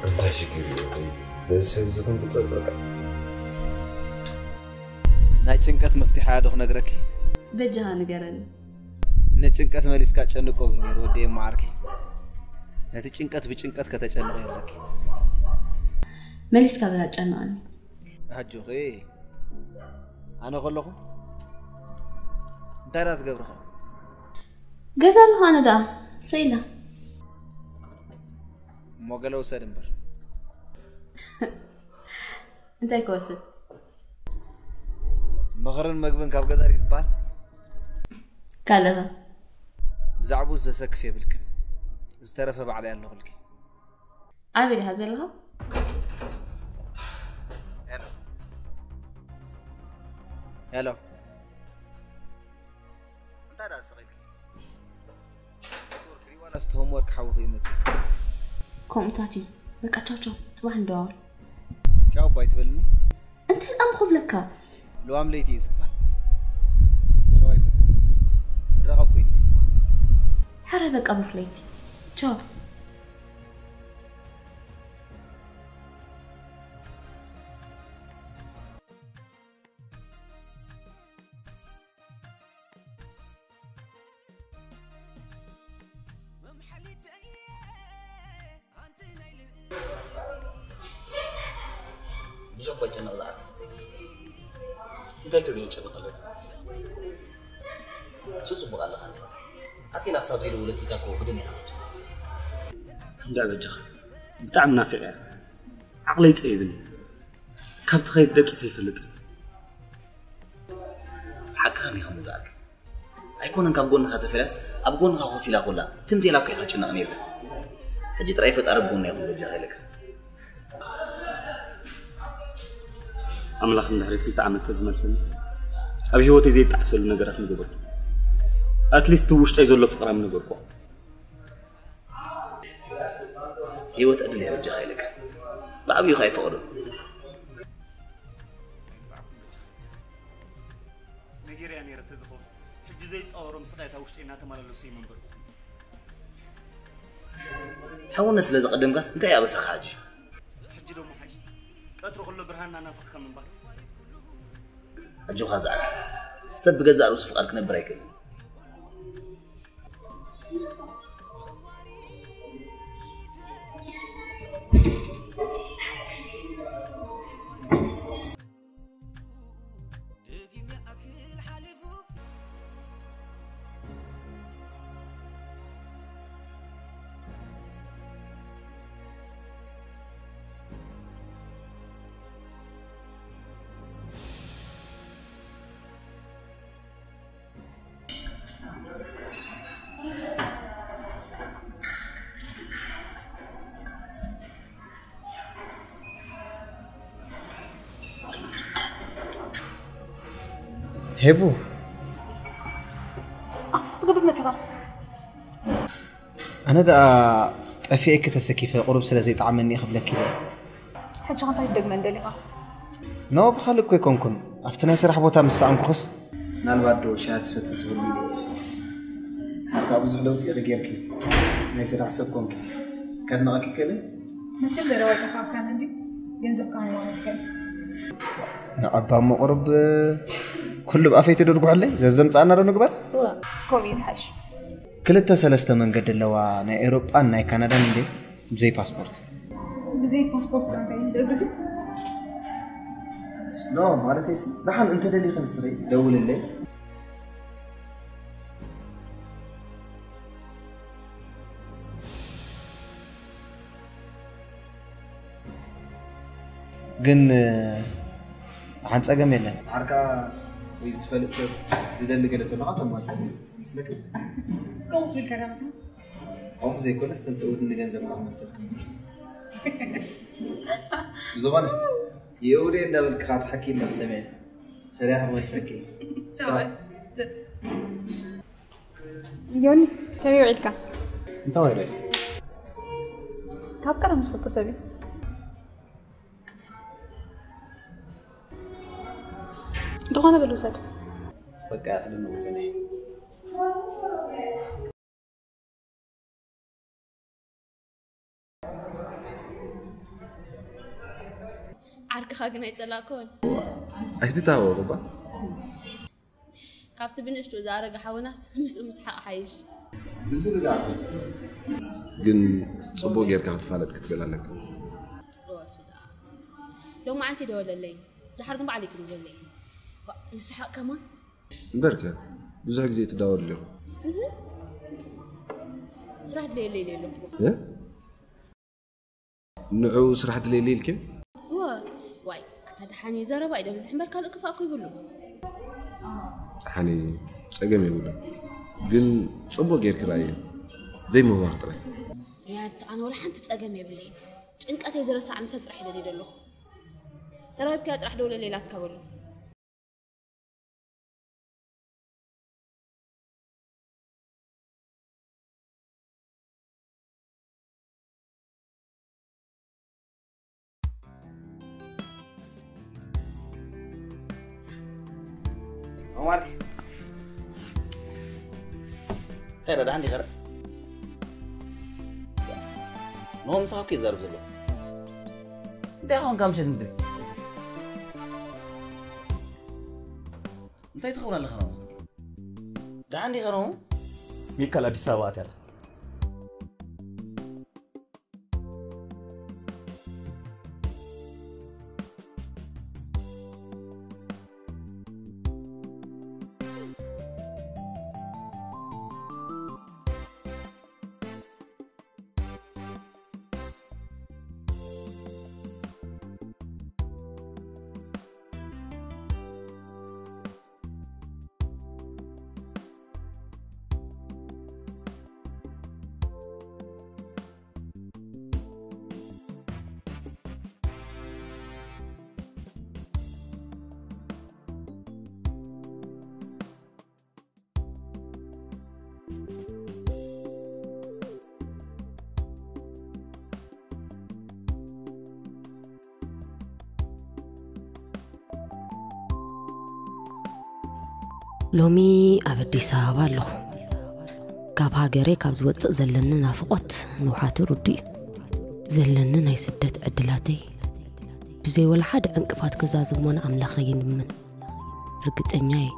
እንታይ ሽግር እዩ ወደይ? በዚ ሰብ እዚ ክንብጸጽ በቃ። ናይ ጭንቀት መፍትሒ ዶ ክነግረኪ? በጃኻ ንገረኒ። ንጭንቀት መሊስካ ጨንቆ ብል ነይሩ ወዲ እሞ ዓርከይ። ነቲ ጭንቀት ብጭንቀት ከተጨንቆ የብለኪ። መሊስካ በል ኣጨንቐኒ። ኣጆኺ። ኣነ ከለኹ እንታይ ደኣ ትገብርኻ? ገዛ ኣለኹ ኣነ ደኣ፣ ሰይላ። እሞ ገለ ውሰድ እምበር። እንታይ ክወስድ? ምኽርን መግብን ካብ ገዛ ድዩ ዝበሃል? ኣለኻ? ብዛዕባኡ ዘሰክፍ የብልክን። ዝተረፈ ባዕለይ ኣለኹልኪ። ኣበይ ዲኻ ዘለኻ? ሄሎ። ሄሎ። እንታይ ደኣ ስቕ ኢልኪ? ኔትወርክ ድዩ ዋላስ እቲ ሆምወርክ ሓዊኹ ይመጽእ? ከምኡታት እዩ። በቃ ቻው ቻው። ጽባሕ ንደዋወል። ቻው ባይ ትበልኒ? እንታይ ደኣ ምኹብለካ? ልዋም ለይቲ እዩ ዝበሃል። ቻው ኣይፈትዎ። ንራኸብ ኮይኑ እዩ ዝበሃል። ሓረ በቃ ብሩኽ ለይቲ። ቻው። ብዙሕ እኮ ይጨነቕ ዝዓርከይ። እንታይ ከ ዘየጨንቕ ኣሎ? እሱ ጽቡቕ ኣለኻ እንዴ? ኣቴና ክሳብ ዘይደወለት ኢልካ እኮ ግድን ኢኻ ክትጨነቕ። እንዳ በጃኻ፣ ብጣዕሚ ናፊቐያ። ዓቕለይ ጸይብኒ። ካብ ትኸይድ ደቂሰ ኣይፈልጥን። ሓቅኻ እንዲኻ መውዛእክ። ኣይኮነን ካብ ጎንኻ ተፈልያስ፣ ኣብ ጎንኻ ኮፍ ኢላ ኮላ ትምቴላ እኮ ኢኻ ትጭነቕ ነይርካ። ሕጂ ጥራይ ፈጣሪ ኣብ ጎና ይኹን በጃኻ ኢለካ። ኣምላኽ ንድሕሪት ክልተ ዓመት ተዝመልሰኒ፣ ኣብ ህይወተይ ዘይጣዕሰሉ ነገራት ምገበርኩ። ኣትሊስት ውሽጠይ ዘሎ ፍቕራ ምነገርኩ። ህይወት ዕድል እያ በጃኻ ኢለካ። ብዓብዩ ከኣ ይፈቕዶ። ነጊረያ ነይረ ተዝኸውን፣ ሕጂ ዘይጻወሮም ስቓያት ኣብ ውሽጠይ እናተመላለሱ ይመንበርኩ። ሓውነት ስለ ዘቐደምካስ እንታይ ኣበሳኻ ሕጂ? ሕጂ ደሞ ሓይሽ፣ ቀትሪ ከሎ ብርሃን እናናፈቕካ ምንባር። ኣጆኻ ዝዓርከይ፣ ሰብ ብገዛእ ርእሱ ፍቓድ ክነብር ኣይክእልን። ሄቡ፣ ኣታ ክትገብር መጺኻ? ኣነ ደኣ ጠፊኤኪ ተሰኪፈ ቁሩብ ስለ ዘይጠዓመኒ እየ ክብለኪ ኢለ። ሕጂ ከ እንታይ ትደግመን ደሊኻ? ኖ፣ ብኻልእ እኮ ኣይኮንኩን። ኣብቲ ናይ ስራሕ ቦታ ምስ ሰኣንኩኽስ፣ ምናልባት ዶ ሻሂ ትሰቲ ትህሉ ኢለ። ሓርካ ብዙሕ ለውጢ ኢኺ ጌርኪ። ናይ ስራሕ ሰብ ኮንኪ። ከድንቐኪ ይክእልን? መቸም ዘረባ ኣይጠፋእካን እንድዩ። ገንዘብካ ሃይማኖትካ እዩ። ንዓባ እሞ ቁሩብ ኩሉ ብኣፈይ ተደርጉሐለይ፣ ዘዘምጻእና ዶ ንግበር? እዋ፣ ከምኡ እዩ ዝሓይሽ። ክልተ ሰለስተ መንገዲ ኣለዋ፣ ናይ ኤውሮጳን ናይ ካናዳን እንዴ፣ ብዘይ ፓስፖርት። ብዘይ ፓስፖርት ዶ እንታይ ብእግሪ ድዩ? ኖ፣ ማለተይሲ፣ ደሓን እንተደሊኺ ንስኺ ደውልለይ። ግን ደሓን ጸገም የለን። ዓርካ ወይ ዝፈልጥ ሰብ ዝደሊ ገለ ተሎ ተማጸኒ ይመስለካ? ከምኡ ትብል ከዳምታ? ከምኡ ዘይኮነስ፣ ተንተ ውድኒ ገንዘብ ክመልሰልኩም። ብዝኾነ፣ የውዴ እንዳበልክኻ ትሓኪ ኣለኻ ሰሚዐ። ሰሪያ ክመልሰኪ። ቻው። ቻው። ዮኒ፣ ከመይ ውዒልካ? እንታይ ወይረ? ካብ ቀደም ዝፈልጦ ሰብ እዩ። ዝኾነ በል ውሰድ። በቃ፣ ክድንቑ ጸኒሐ። ዓርክኻ ግን ኣይጸላእኮን። ኣይትታወቕ እባ። ካብቲ ብንእሽቱ ዝኣረገ ሓውናስ ምስኡ ምስሓቕ ሓይሽ። እዚ ንግዓት ግን ጽቡቕ ጌርካ ክትፋለጥ ክትክእል ኣለካ። እዋ፣ እሱ ደኣ ሎማዓንቲ ደወለለይ። ዝሓር ግን ባዕለይ ክድውለለይ። ዋ፣ ንስሓቕ ከማን። እምበርከ፣ ብዙሕ ግዜ ትዳወሉ ኣለኹ። እህ። ስራሕ ድለየለይ ኢለ ኣለኹ። እ? ንዑ ስራሕ ድለየለይ ኢልኪ? እወ፣ ዋይ፣ ኣታ ደሓን እዩ ዘረባ እዩ ደብዝሕ እምበር ካልእ ክፋእ እኮ ይብሉ። ደሓን እዩ፣ ጸገም የብሉን። ግን ጽቡቕ ጌርክ ርኣዮ፣ ዘይምባኽ ጥራይ። ያታ፣ ኣነ ወላ ሓንቲ ጸገም የብለይን። ጭንቀተይ ዝረሳዕኒ ሰብ ጥራሕ ይደልየ ዘለኹ። ተራኺብካያ ጥራሕ ደውለለይ ኢላትካ በሎ። ኦማር፣ እንታይ ደኣ ደሓን ዲኻ? ኖ፣ ምሳኻ እኮ ይዛረብ ዘሎ። እንታይ ኾንካ ምሸት ምድሪ? እንታይ ትኸውን ኣለኻ ነው? ደሓን ዲኻ ነው? ሚካል ኣዲስ ኣበባ ኣትያ ኣላ። ሎሚ ኣብ ኣዲስ ኣበባ ኣለኹ። ካብ ሃገረይ ካብ ዝወጽእ ዘለኒ ናፍቖት ንውሓቱ ርዱእ እዩ። ዘለኒ ናይ ስደት ዕድላተይ ብዘይ ወላ ሓደ ዕንቅፋት ክዛዝሞ ንኣምላኸይ ይንምን። ርግጸኛ እየ፣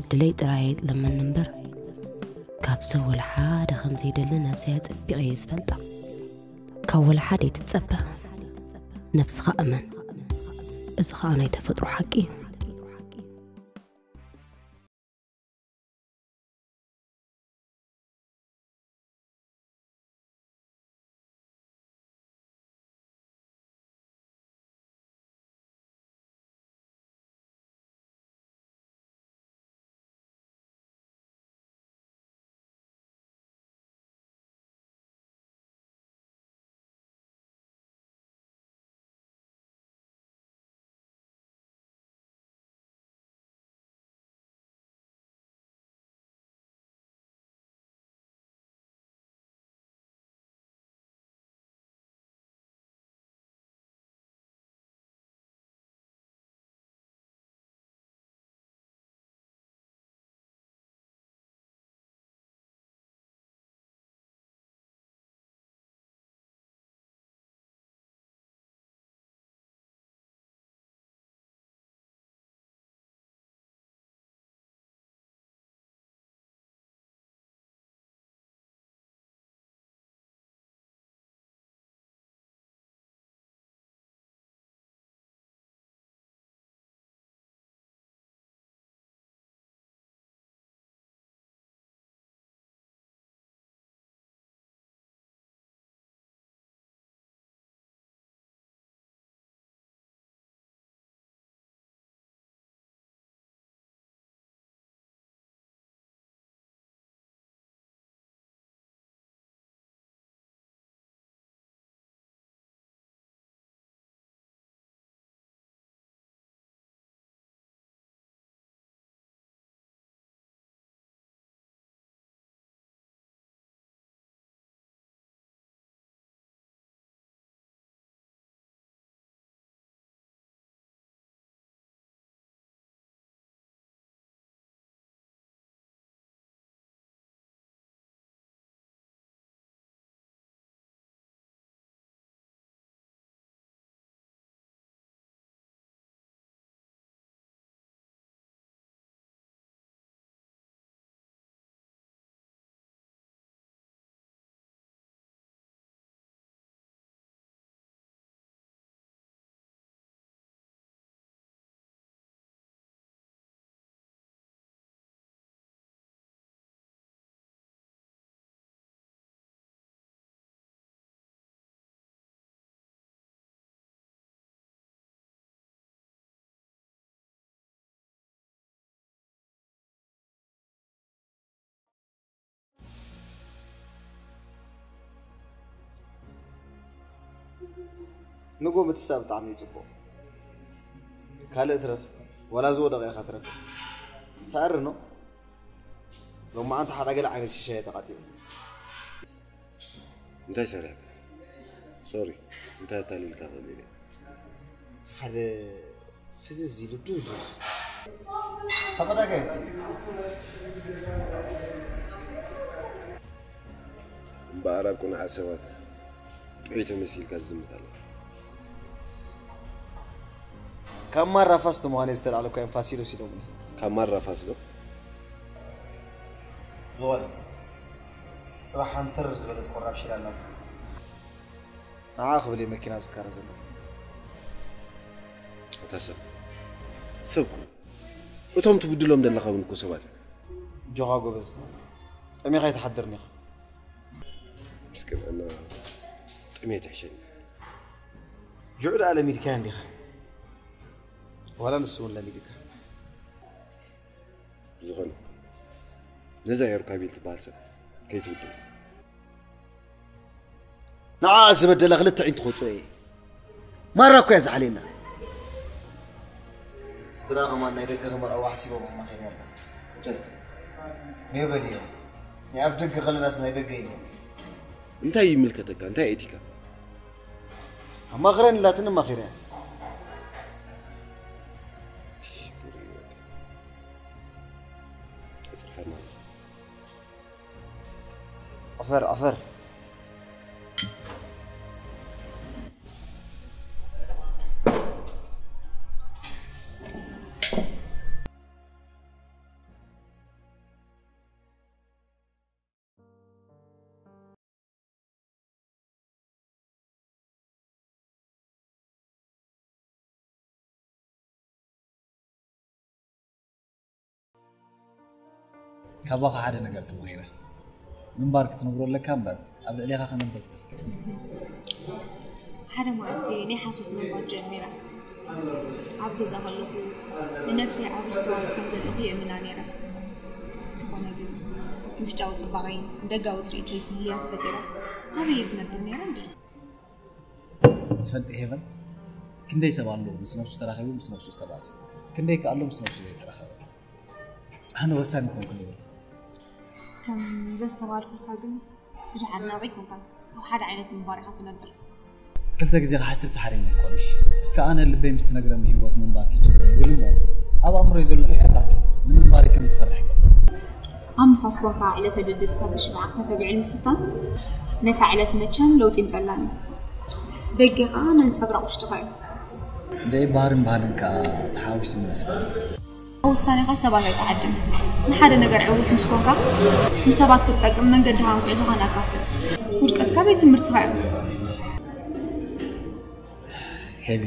ዕድለይ ጥራይ ኣይጥለመኒ እምበር፣ ካብ ሰብ ወላ ሓደ ከም ዘይደሊ ነብሰይ ኣጸቢቐ እየ ዝፈልጣ። ካብ ወላ ሓደ ኣይትጸበ፣ ነብስኻ እመን። እዚ ኸኣ ናይ ተፈጥሮ ሓቂ እዩ። ንጎ ምትሳእ ብጣዕሚ እዩ ጽቡቕ። ካልእ ትረፍ፣ ዋላ ዝወደቐ ኢኻ ትረክብ። ተኣርኖ፣ ሎማዓንቲ ሓዳ ገለ ዓይነት ሽሻየ ተቓጢዑ። እንታይ ሰሪሕካ? ሶሪ፣ እንታይ ኣታሊልካ ክእል ኢለ። ሓደ ፍዝዝ ኢሉ ድንዙዝ። ፈቐዳካ የምጽእ። እምበኣር ኣብ ቅኑዓት ሰባት ጥዑይ ተመሲልካ ዝዝምት ኣለኻ። ካብ ማራ ፋስ ምዃነይ ዝተላዕለኳ እዮም ፋሲሎስ ኢሎምኒ። ካብ ማራ ፋስ ዶ? ዝኾነ ጽባሕ ሃንተር ዝበለት ኮራፕሽን ኣላትኒ። ንዓ ክብል እየ መኪና ዝካረ ዘለኹ። ኣታ ሰብ ሰብኩ እቶም ትብድሎም ዘለኻ እውን እኮ ሰባት እዮም። ጆኻ ጎበዝ፣ ጠሚኻ ኣይትሓድርን ኢኻ። ምስክን ኣና ጥሜት ይሕሸኒ። ጅዑ ደኣ ለሚድካያ እንዲኻ፣ ዋላ ንሱ እውን ለሚድካ። ዝኾነ ነዛ ኤርካቢል ትበሃል ሰብ ከይትብድል። ንዓ ዝበደለ ክልተ ዒንቱ ክወፅኦ እየ። ማራ እኮ እያ ዝሓልየና። ስድራ ከማን ናይ ደገ ክመርዓዋ ሓሲቦም ኣማኺርያ ኣላ። ሜበል እዮም። ናይ ኣፍ ደገ ከለናስ ናይ ደገ እዮም። እንታይ ይምልከተካ? እንታይ ኤቲካ? ኣማኽረን ኢላትኒ ኣማኺርያ። ሽግር ይወድ። እጽርፈና። ኣፈር ኣፈር። ካባኻ ሓደ ነገር ተማሂረ። ምንባር ክትነብሮ ኣለካ እምበር ኣብ ልዕሌኻ ከነብር ክትፍቅድ። ሓደ መዓልቲ ናይ ሓሶት ምንባር ጀሚረ። ኣብ ገዛ ከለኹ ንነብሰይ ኣብ ሬስቶራንት ከም ዘለኹ የእምና ነይረ። እንተኾነ ግን ውሽጣዊ ጽባቐይን ደጋዊ ትርኢተይ ፍልልያት ፈጢረ። ኣበይ እየ ዝነብር ነይረ እንድዒ? ትፈልጢ ሄቨን፣ ክንደይ ሰብ ኣሎ ምስ ነብሱ ተራኺቡ ምስ ነብሱ ዝተባእሰ፣ ክንደይ ከ ኣሎ ምስ ነብሱ ዘይተራኸበ። ኣነ ወሳኒ ኮንኩ ይብል። ከም ዘስተባልኩልካ ግን ብዙሕ ኣድናቂ ኣይኮንካን። ኣብ ሓደ ዓይነት ምንባር ኢኻ ትነብር። ክልተ ግዜ ክሓስብ ተሓሪኒ እኮ እኒሀ። እስከ ኣነ ልበይ ምስ ትነግረኒ ህይወት ምንባር ክጅምር ይብል እሞ ኣብ ኣእምሮይ ዘሎ ሕቶታት ንምንባረይ ከም ዝፈርሕ ይገብር። ኣብ ንፋስ ኮንካ ዕለተ ልደትካ ብሽምዓ ከተብዕል ምፍታን ነታ ዕለት መቸም ለውጢ ይምጸላን እዩ። ደገ ከኣ ነንጸብራቕ ውሽጥኻ እዩ። ደይ ባህርን ባህልን ከኣ ተሓዊሱ ይመስለኒ። ኣብ ውሳኔኻ ሰባት ኣይትዓድም። ንሓደ ነገር ዕዉት ምስ ኮንካ ንሰባት ክትጠቅም መንገድኻን ጉዕዞኻን ኣካፍል። ውድቀትካ ቤት ትምህርትኻ እዩ። ሄቪ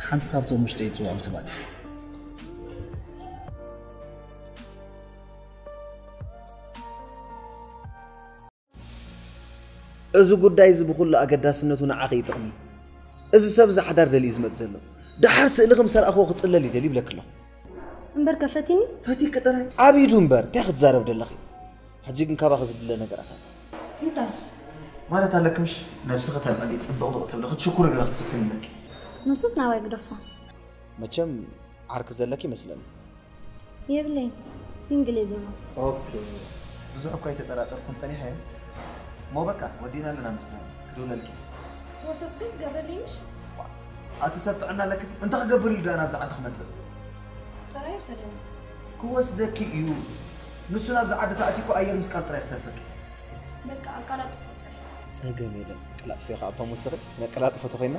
ሓንቲ ካብቶም ውሽጠይ ዝጽውዖም ሰባት እየ። እዚ ጉዳይ እዚ ብኹሉ ኣገዳስነቱ ንዓኺ ይጥቕሚ። እዚ ሰብ እዚ ሓዳር ደልዩ ዝመጽእ ዘሎ። ደሓር ስእልኺ ምስ ኣርኣኽዎ ክጽለል ይደሊ ይብለኪ ኣለኹ። እምበር ከ ፈቲኒ? ፈቲኪ ጥራይ። ኣብ ኢዱ እምበር እንታይ ክትዛረብ ደለኺ? ሕጂ ግን ካባኺ ዝድለ ነገራት ኣሎ። እንታይ? ማለት ኣለኪ ምሽ? ነብስኺ ተልዕሊ፣ ጽብቕብቕ ትብሊ፣ ክትሽኩሪ ገለ ክትፍትኒ ኣለኪ። ንሱስ ናባይ ግደፎ። መቸም ዓርኪ ዘለኪ ይመስለኒ። የብለይ ሲንግል እየ ዘሎ። ኦኬ ብዙሕ እኳ ኣይተጠራጠርኩን ጸኒሐ እሞ በቃ ወዲና ኣለና መስለኒ ክድውለልኪ። ፕሮሰስ ግን ክገብረለይ ምሽ? ኣቲ ሰብ ጥዕና ኣለክን እንታይ ክገብር ኢሉ ደኣ ናብዚ ዓዲ ክመጽእ? ጥራይ ውሰደኒ። ክወስደኪ እዩ። ንሱ ናብዚ ዓዲ ተኣትዩ እኮ ኣየር ምስቃል ጥራይ ክተርፈኪ። በቃ ኣቃላጥፎ ጥራይ። ጸገም የለን። ቀላጥፎ ኢኻ እባ ወስኺ ነቀላጥፎ ተኾይና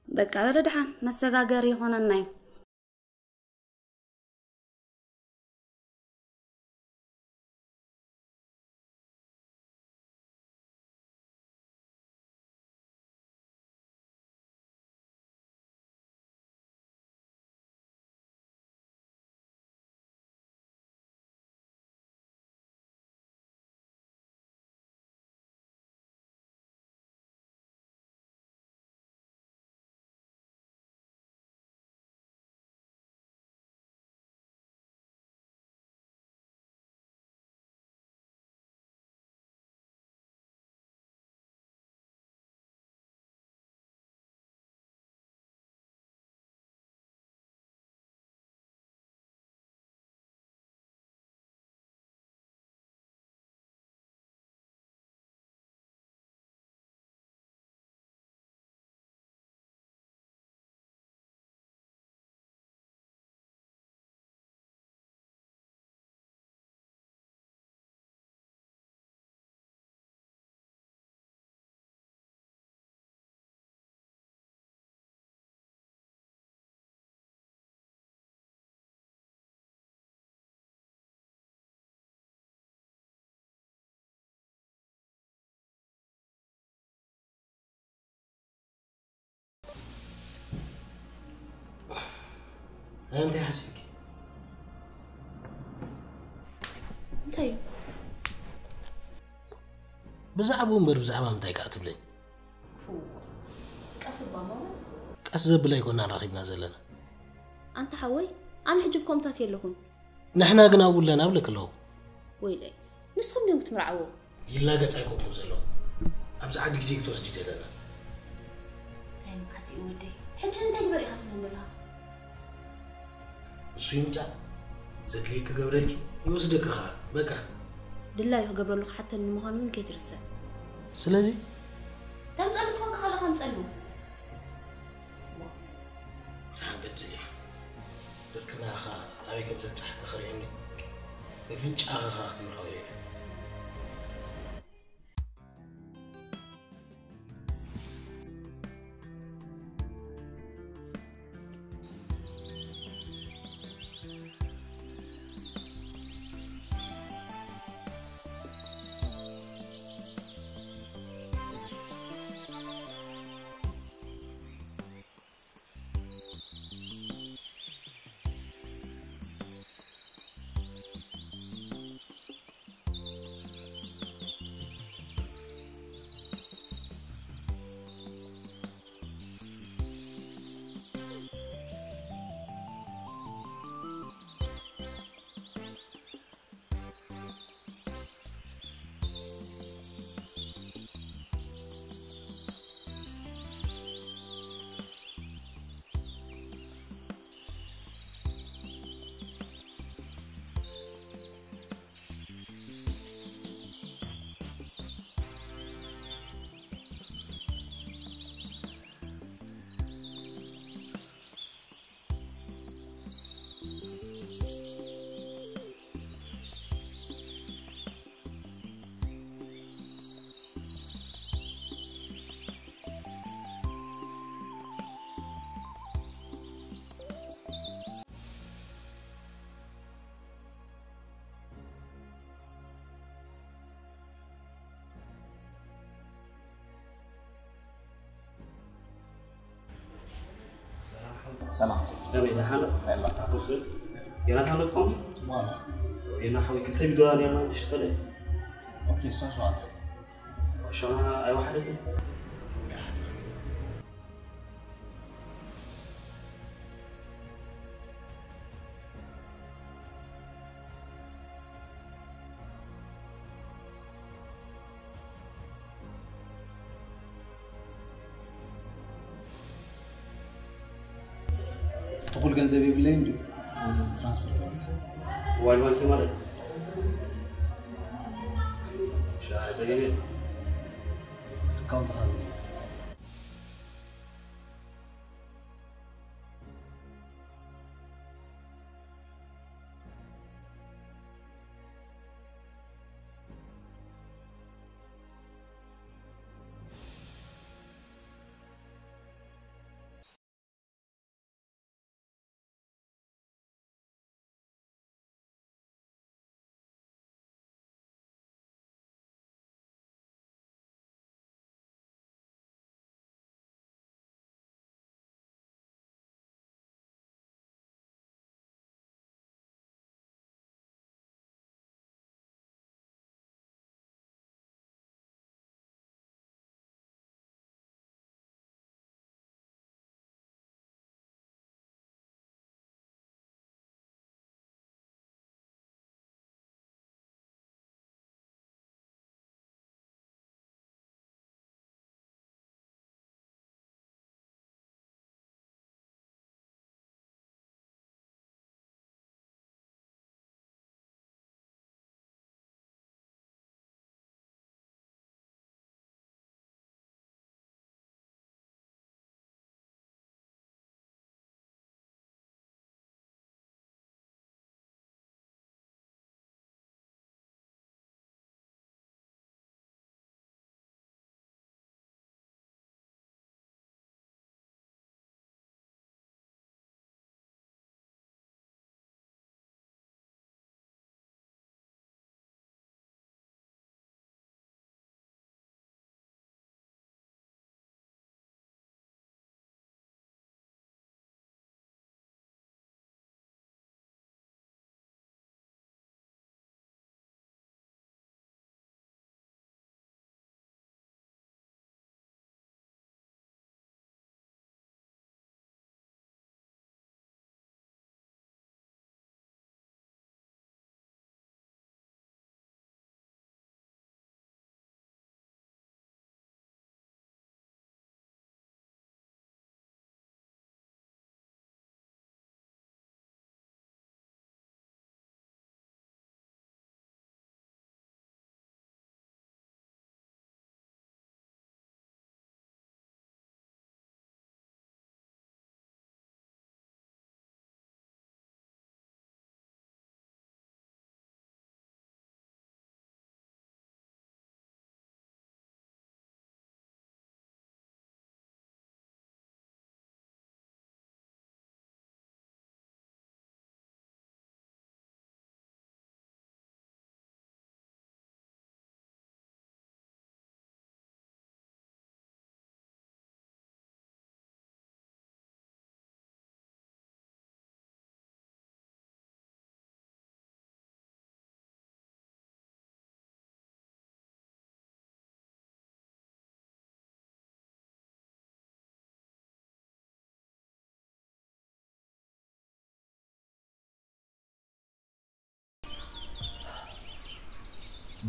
በቃ በለ ደሓን መሰጋገሪ ይኾነና እዩ። እንታይ ሓሲብኪ? እንታይ እዩ? ብዛዕባኡ እምበር ብዛዕባ ምንታይ ከኣ ትብለኝ? ቀስ እባ ማማ። ቀስ ዘብል ኣይኮናን ረኺብና ዘለና። ኣንታ ሓወይ፣ ኣነ ሕጂ ብኮምታት የለኹን። ንሕና ግን ኣብኡ ኣለና እብለኪ ኣለኹ። ወይለይ፣ ንስኹም ድዮም ክትምርዓዎ? ይላገጽ ኣይኮንኩን ዘለኹ። ኣብዚ ዓዲ ግዜ ክትወስዲ ደለና። እንታይ መዓት እዩ ወደይ? ሕጂ እንታይ ግበር ኢኻ ትብለኒ ዘለኻ? እሱ ይምጻእ፣ ዘድልየ ክገብረልኪ፣ ይወስደኪ ኸኣ። በቃ። ድላዩ ክገብረሉ ክሓተኒ ምዃኑ ግን ከይትርስዕ። ስለዚ ተምጸሉ ትኾንካ ከለኻ ምጸሉ። ንሓንገጽል እያ። ብርክናኻ ኣበይ ከም ዘብጽሓካ ክርእየኒ፣ በፍንጫኻ ኸኣ ክትምርዖ እየ። ሰላም። ከመይ ደሓን ዶ? ኣላ። ኣኩስል። የናት ኣሎ ትኾን? ዋላ። የና ሓወይ ክልተ ቢዶላ ነርና ንሽፈለ። ኦኬ፣ እሷ ሸዋተ። ሸና ኣይወሓደትን? እኹል ገንዘብ የብለይን ድዩ? ትራንስፈር ገብርልካ። ሞባይል ባንኪ ማለት? ሻ፣ ጸገም የለን። ኣካውንት ሃብኒ።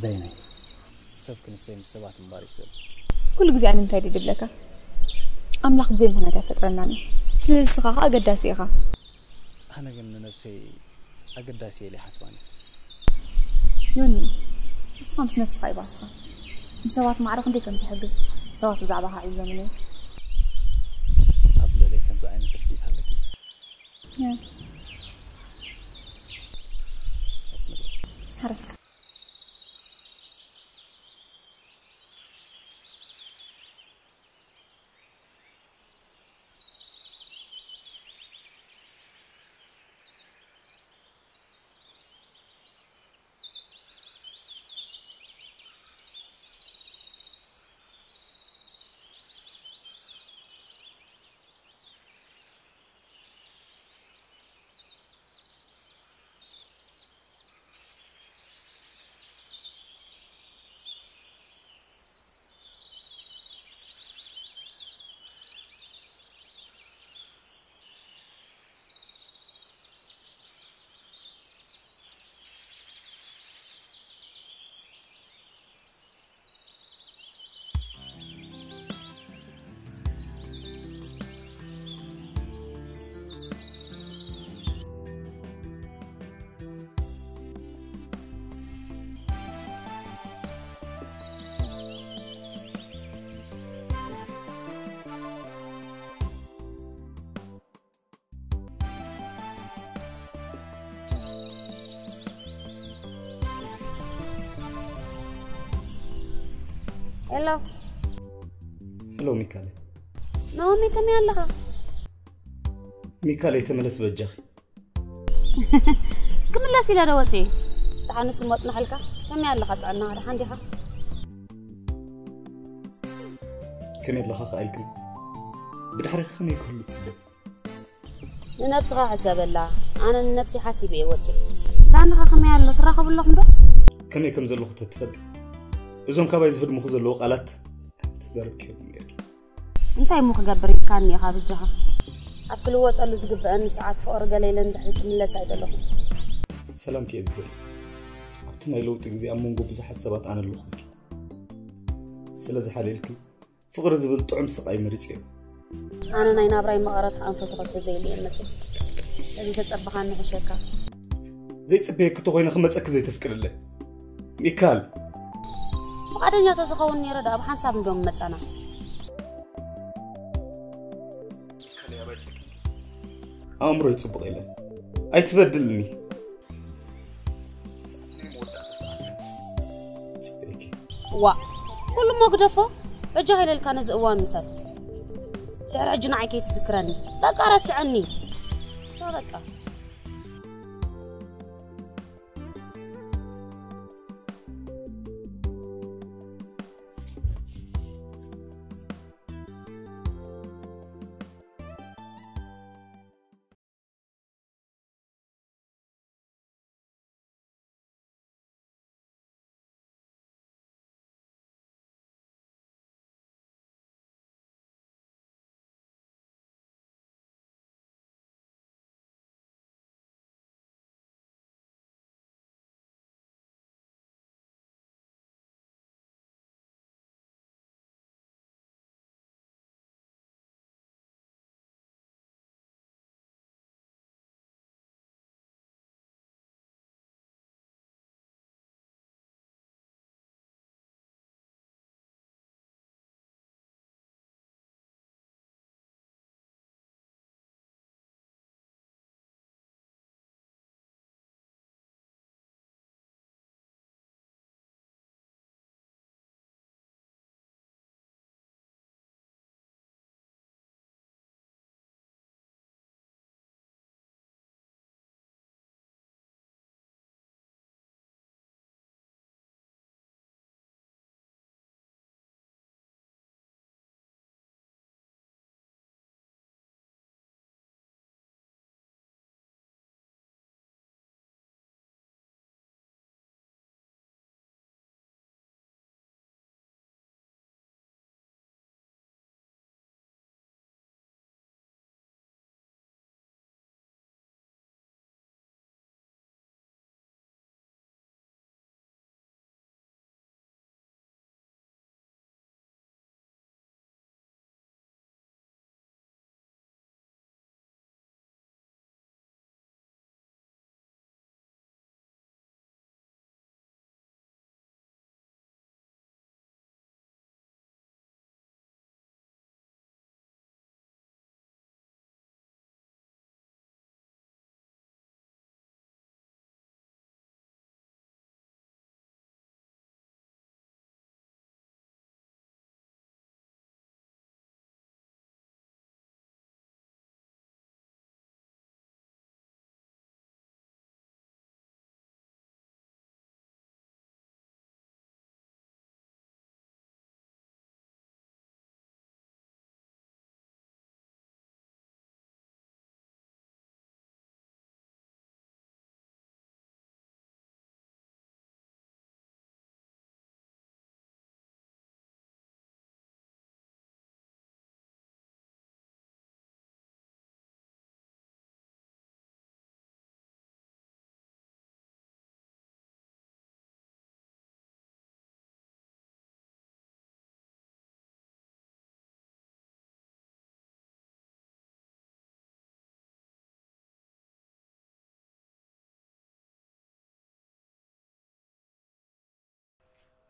በይነይ፣ ሰብ ክንሰይ ምስ ሰባት እምበር ይስእል። ኩሉ ግዜ ኣነ እንታይ ድብል ብለካ? ኣምላኽ ብዘይ ምኽንያት ኣይፈጥረናን እዩ። ስለዚ ንስኻ ኸኣ ኣገዳሲ ኢኻ። ኣነ ግን ንነብሰይ ኣገዳሲ እየ ኢለ ይሓስባን እየ። ዮኒ፣ ንስኻ ምስ ነብስኻ ይባስኻ። ንሰባት ማዕረ ክንደይ ከም ትሕግዝ ሰባት ብዛዕባኻ ዒሎምን እዮም። ኣብ ልዕለይ ከምዚ ዓይነት ርድኢት ኣለኪ? ያ። ሕራይ። ሄሎ። ሄሎ ሚካለ። ናኦሚ፣ ከመይ ኣለኻ? ሚካለ፣ ተመለስ በጃኺ። ክምለስ ኢለ ዶ ወፅየ? ደሓንስ እሞ ኣፅናሕልካ። ከመይ ኣለኻ? ጥዕና ደሓን ዲኻ? ከመይ ኣለኻ ከኣ ኢልክኒ? ብድሕሪኺ ከመይ ክህሉ ትፅበ? ንነብስኻ ሕሰበላ። ኣነ ንነብሲ ሓሲበ እየ ወፅየ። ዳንኻ ከመይ ኣሎ? ትራኸቡ ኣለኹም ዶ? ከመይ ከም ዘለኹ ተትፈልጢ፣ እዞም ካባይ ዝህድሙኹ ዘለዉ ቃላት ተዛረብክዮም ነይርኪ። እንታይ እሞ ክገብር ኢልካኒ ኢኻ ብጃኻ? ኣብ ክልወጠሉ ዝግበአኒ ሰዓት ፍቕሪ ገለ ኢለ ንድሕሪት ክምለስ ኣይደለኹን። ሰላምኪ እየ ዝደሊ። ኣብቲ ናይ ለውጢ ግዜ ኣብ መንጎ ብዙሓት ሰባት ኣነ ኣለኹልኪ። ስለ ዝሓልየልኪ ፍቕሪ ዝብል ጥዑም ስቓይ መሪጸዮ። ኣነ ናይ ናብራይ መቐረት ኣንፈቱ ከትሕዘ ኢለ እየ መጽእ። እዚ ተጸበኻኒ ሕሸካ። ዘይጽበየኪ ተኾይነ ክመጸኪ ዘይተፍቅድለይ። ሚካል። ፍቓደኛ ተዝኸውን ነይረ ደኣ ብሓንሳብ እንዲዮም መጸና። ኣእምሮይ ጽቡቕ የለን። ኣይትበድልኒ። ጽበየኪ። ዋ፣ ኩሉ እሞ ግደፎ። በጃኻ ኢለልካ ነዚ እዋን ምሰል። ድሕሪ ሕጂ ንዓይ ከይትዝክረኒ። በቃ ረስዐኒ። ዋ በቃ።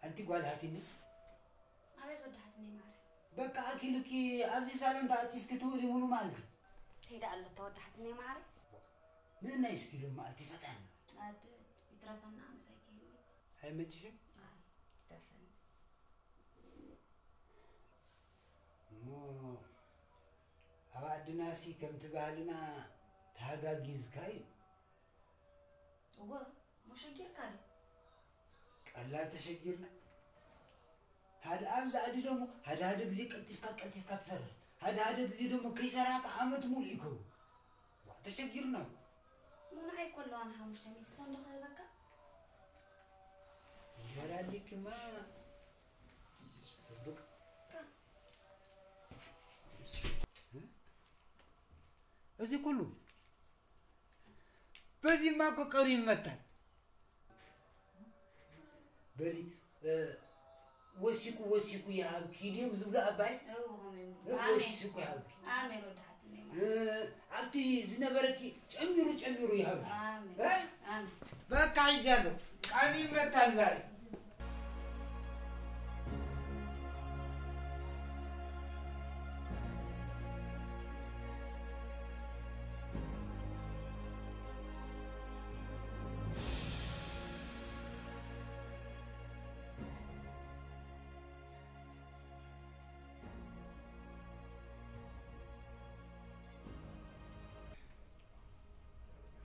ኣንቲ ጓል ሃቲኒ ኣቤት ወዲ ሓትነይ ማዕረ በቃ ኣኪልኪ ኣብዚ ሳሎን ተዓፂፍኪ ትውሊ ሙሉ መዓልቲ እንታይ ደኣ ኣሎ እታ ወዲ ሓትነይ ማዕረ ንናይ ስኪሎ መዓልቲ ፈታና ኣደ ይትረፈና ምሳይ ክህኒ ኣይመችሽን ኣይ ይትረፈኒ እሞ ኣብ ዓድናሲ ከምቲ ባህልና ተሃጋጊዝካ እዩ እወ እሞ ሸጊርካ ድዩ ቀላል ተሸጊርና ሓደ ኣብዚ ዓዲ ደሞ ሓደ ሓደ ግዜ ቀልጢፍካ ቀልጢፍካ ትሰርሕ ሓደ ሓደ ግዜ ደሞ ከይሰራሕካ ዓመት ሙሉእ ይከውን ዋ ተሸጊርና እኮ እሞ ንዓይ እኮ ኣለዋ ንሓሙሽተ ሚእቲ ሰንዶ ክህበካ እንጀራ ኣሊክማ ጽቡቅ እዚ ኩሉ በዚህማ እኮ ቀሪ ይመታል በሊ እ፣ ወሲኩ ወሲኩ ይሃብኪ ድዮም ዝብሉ ኣባይ እዎ ከመይ እ፣ ወሲኩ ይሃብኪ ኣሜን ወዲ ሓትነይ እ፣ ኣብቲ ዝነበረኪ ጨሚሩ ጨሚሩ ይሃብኪ ኣሜን እ? ኣሜን በቃ ሂጃለሁ ቃኒ ይመታል ዛሬ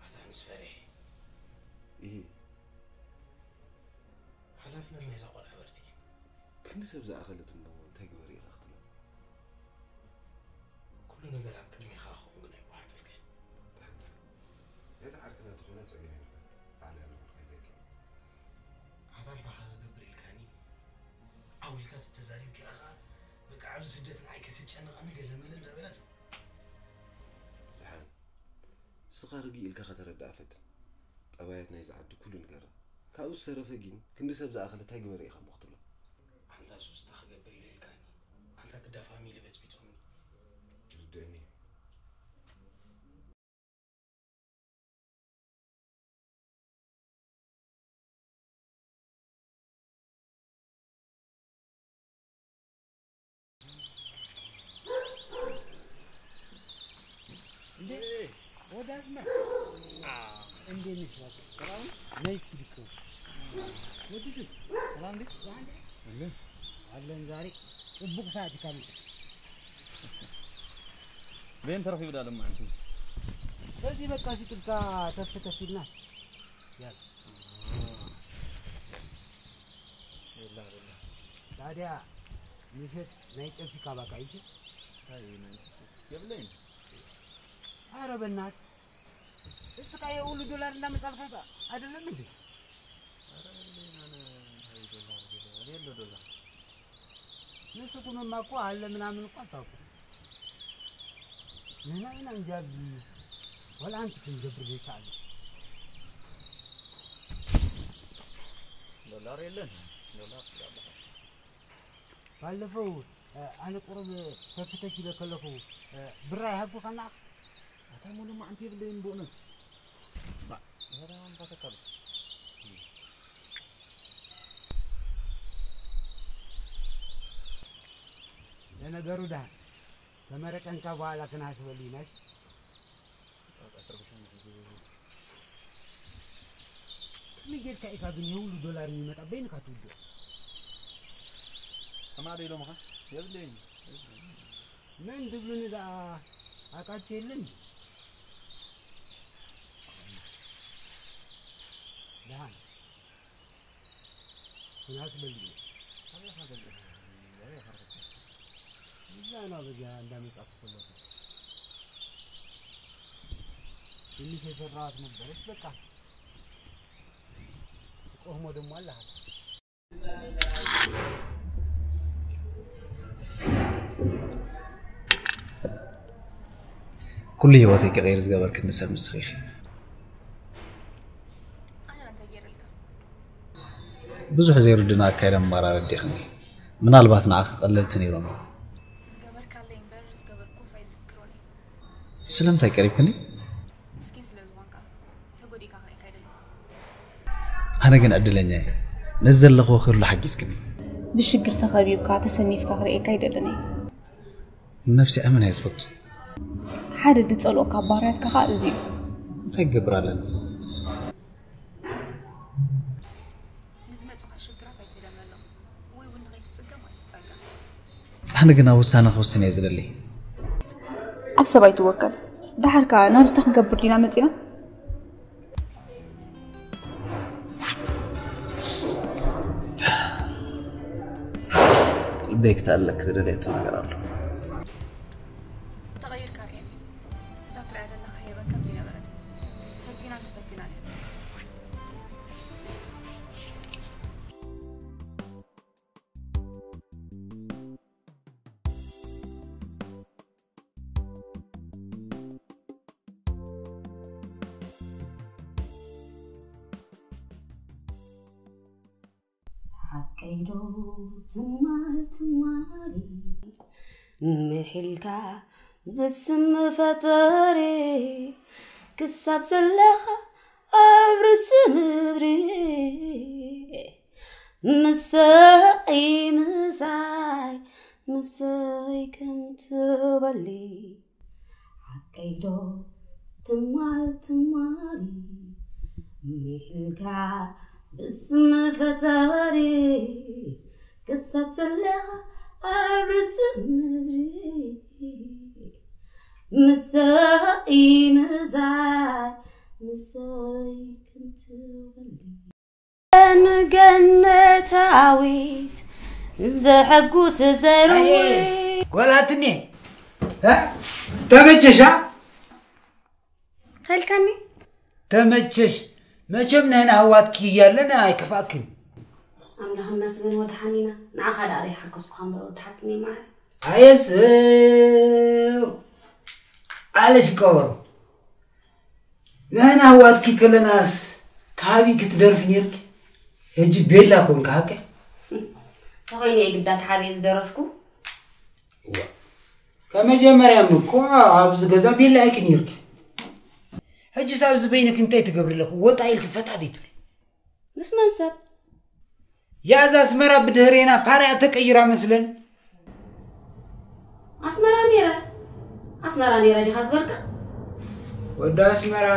ኣታ ንስፈሬ ይሄ ሓላፍነት ናይዛ ቆልዓ በርቲ ክንዲ ሰብ ዝኣኸለት እሞ እንታይ ግበር ኢኻ ክትብሎ ኩሉ ነገር ኣብ ቅድሜኻ ክኸውን ግን ኣይወሓጠልካይ ነቲ ዓርክና ተኾነ ጸገም የብልካ ባዕላ ንኽልካ ይገኪ ኣታ እንታይ ክገብር ኢልካኒ ዓው ኢልካ ተተዛሪብኪ ኢኻ በቃ ኣብዚ ስደት ንዓይ ከተጨንቐኒ ገለ መለ እንዳበለት ደሓን እስኻ ርግእ ኢልካ ከተረድኣ ፈትን ጠባያት ናይዚ ዓዲ ኩሉ ንገራ ካብኡ ዝተረፈ ግን ክንዲ ሰብ ዝኣኸለ እንታይ ግበር ኢኻ እሞ ክትብሎ ኣንታ ሱስታ ክገብር ኢለ ኢልካኒ ኣንታ ግዳ ፋሚሊ በጽቢጾምኒ ይርደኒ እንዴ ወዳጅማ እንዴ ነሽ ሰላም ነይ እስኪ ድከው ወዲሱ ሰላም እንዴ አለን ዛሬ ጽቡቅ ሰዓት ይካምጥ በይን ተረኺቡ ዳ ለማዓንቲ በዚህ በቃ ሲጥልካ ተፍ ተፍ ይልና ያል ወላሂ ወላሂ ታዲያ ምሸት ናይ ጨብሲ ካባካ ይሽ ታይ ናይ የብለይን ኧረ በናት እስካ የሁሉ ዶላር እንዳመጻልካ አይደለም እንዴ ኧረ የብለይን ኣነ እንታይ ዶላር ዶላር የለ ዶላር ንስኩምማ እኮ አለ ምናምን እኮ አታውቁም ንሕና ኢና እንጂ ኣብዚ ወላ ሓንቲ ክንገብር ዘይከኣል ዶላር የለን ዶላር ትዳለኻ ባለፈው ኣነ ቁሩብ ተፍተሽ ኢለ ከለኹ ብራ ይሃብኩ ከናቕ ኣታ ሞሎ ማዓንቲ የብለይን ብእውነት ባዕ ዘረባ ምፋተካ ዶ ለነገሩ ደሃን ተመረቀንካ በኋላ ክንሃስበሉ ኢናሽ ከመይ ጌርካ ኢኻ ግን የሁሉ ዶላር የሚመጣ በይንካ ትውድኦ ከማዶ ኢሎምኻ የብለይን መን ድብሉኒ ደኣ ኣቃት የለን ደሃን ክናስበሉ ኣበይ ሓገዝ እዛ ናበዚኣ እንዳመጻኩ ከለኹ ትንሽ የሰራኋት ነበረች። በቃ ቆሞ ደግሞ አለሃል ኩሉ ህይወተይ ክቕይር ዝገበርክኒ ሰብ ንስኺ ኢኺ። ኣነ እንታይ ገይረልካ? ብዙሕ ዘይርድና ኣካይዳ ምባር ኣረዲእኽኒ። ምናልባት ንዓኺ ቀለልቲ ነይሮም እዮም። ዝገበርካለይ እምበር ዝገበርኩስ ኣይዝክሮን እየ። ስለምንታይ ቀሪብክኒ? ምስኪን ስለ ዝኾንካ ተጎዲእካ ክርእየካ ኣይደለኹን። ኣነ ግን ዕድለኛ እየ። ነዚ ዘለኽዎ ክህሉ ሓጊዝክኒ። ብሽግር ተኸቢብካ ተሰኒፍካ ክርእየካ ኣይደልን እየ። ነብሲ ኣመን እየ ዝፈቱ። ሓደ ዝጸልኦካ ባህርያትካ ኸዓ እዚ እዩ። እንታይ ክገብር ኣለኒ? ንዝመጹኻ ሽግራት ኣይትለመሎም ወይ እውን ንኸይትጽገም ኣይትጸገም። ኣነ ግና ውሳነ ክወስን እየ ዝደሊ። ኣብ ሰብ ኣይትወከል። ደሓር ከኣ ናብዚ እንታይ ክንገብር ዲና መጺና? ልበይ ክትኣለክ ዝደለየቶ ነገር ኣሎ። ተቐይርካ ርኤኒ። እዛ ትሪኣ ዘለኻ ሄቨን ከምዚ ነበረት። ፈቲናን ተፈቲናን እያ። ሓቀይ ዶ ትማል ትማሊ ምሒልካ ብስም ፈጣሪ ክሳብ ዘለኻ ኣብ ርእሲ ምድሪ ምሳይ ምሳይ ምሳይ ከምትበሊ ሓቀይ ዶ ትማል ትማሊ ምሒልካ ብስም ፈጣሪ ክሳብ ዘለኻ ኣብ ርእሲ ምድሪ ምሳይ ምሳይ ምሳይ ከምትበሊ ንገነታዊት ዘሐጉስ ዘርዊ ጎላትኒ ተመቸሻ ታልካኒ ተመቸሽ መቸም ነህን ኣህዋትኪ እያለን ኣይከፋእክን ኣምላኽ መስገን ወድሓኒና ንዓኻ ደኣ ዘይሓገዝኩኻ እምበር ወድሓትኒ ማዓረ ኣየስ ኣለሽ ቀበሮ ንህና ኣህዋትኪ ከለናስ ተሃቢ ክትደርፊ ነርኪ ሕጂ ቤላ ኮንካ ሃቀ ተኾይነ የግዳ ተሓብየ ዝደረፍኩ ከመጀመርያም እኮ ኣብዚ ገዛ ቤላ ኣይኪ ነርኪ ሕጂስ ኣብዚ በይንክ እንታይ ትገብሪ ኣለኹ ወጣ ኢልክ ፈታ ደይትብል ምስ መን ሰብ ያዛ ኣስመራ ብድህሬና ፋርያ ተቀይራ መስለን ኣስመራ ነይረ ኣስመራ ነይረ ዲኻ ዝበልካ ወዲ ኣስመራ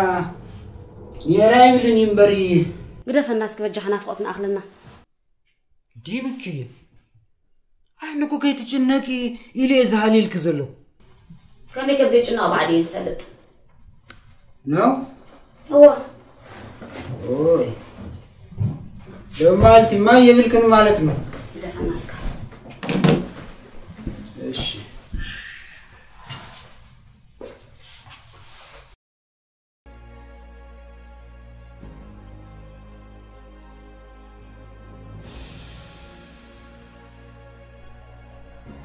ነይራ ይብልን እዩ እምበሪ ግደፈና እስኪ በጃኻ ናፍቆት ንኣኽለና ዲምኪ ኣነ እኮ ከይትጭነቂ ኢለ እየ ዝሃልልኪ ዘለኹ ከመይ ከም ዘይጭነቕ ባዕዲ እየ ዝፈልጥ ነው እዎ ኦይ ደማልቲ ማይ የብልክን ማለት ነው ግደፈና እስካ እሺ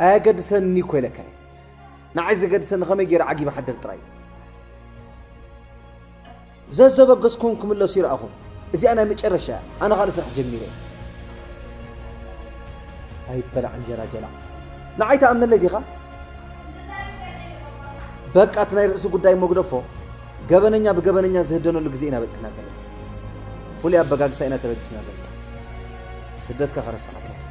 ኣየገድሰኒ እኮ ኢለካ እየ። ንዓይ ዘገድሰኒ ከመይ ገይረ ዓጊበ ሓድር ጥራይ እዩ። ዘዘበገስኩም ክምለሱ ይረኣኹም። እዚኣ ናይ መጨረሻ እያ። ኣነ ካልእ ስራሕ ጀሚረ እየ። ኣይበላዕ እንጀራ ጀላዕ። ንዓይ ትኣምነለይ ዲኻ? በቃ እቲ ናይ ርእሲ ጉዳይ እሞ ግደፎ። ገበነኛ ብገበነኛ ዝህደነሉ ግዜ ኢና በጺሕና ዘለና። ፍሉይ ኣበጋግሳ ኢና ተበጊስና ዘለና። ስደትካ ከረስዓካ እየ።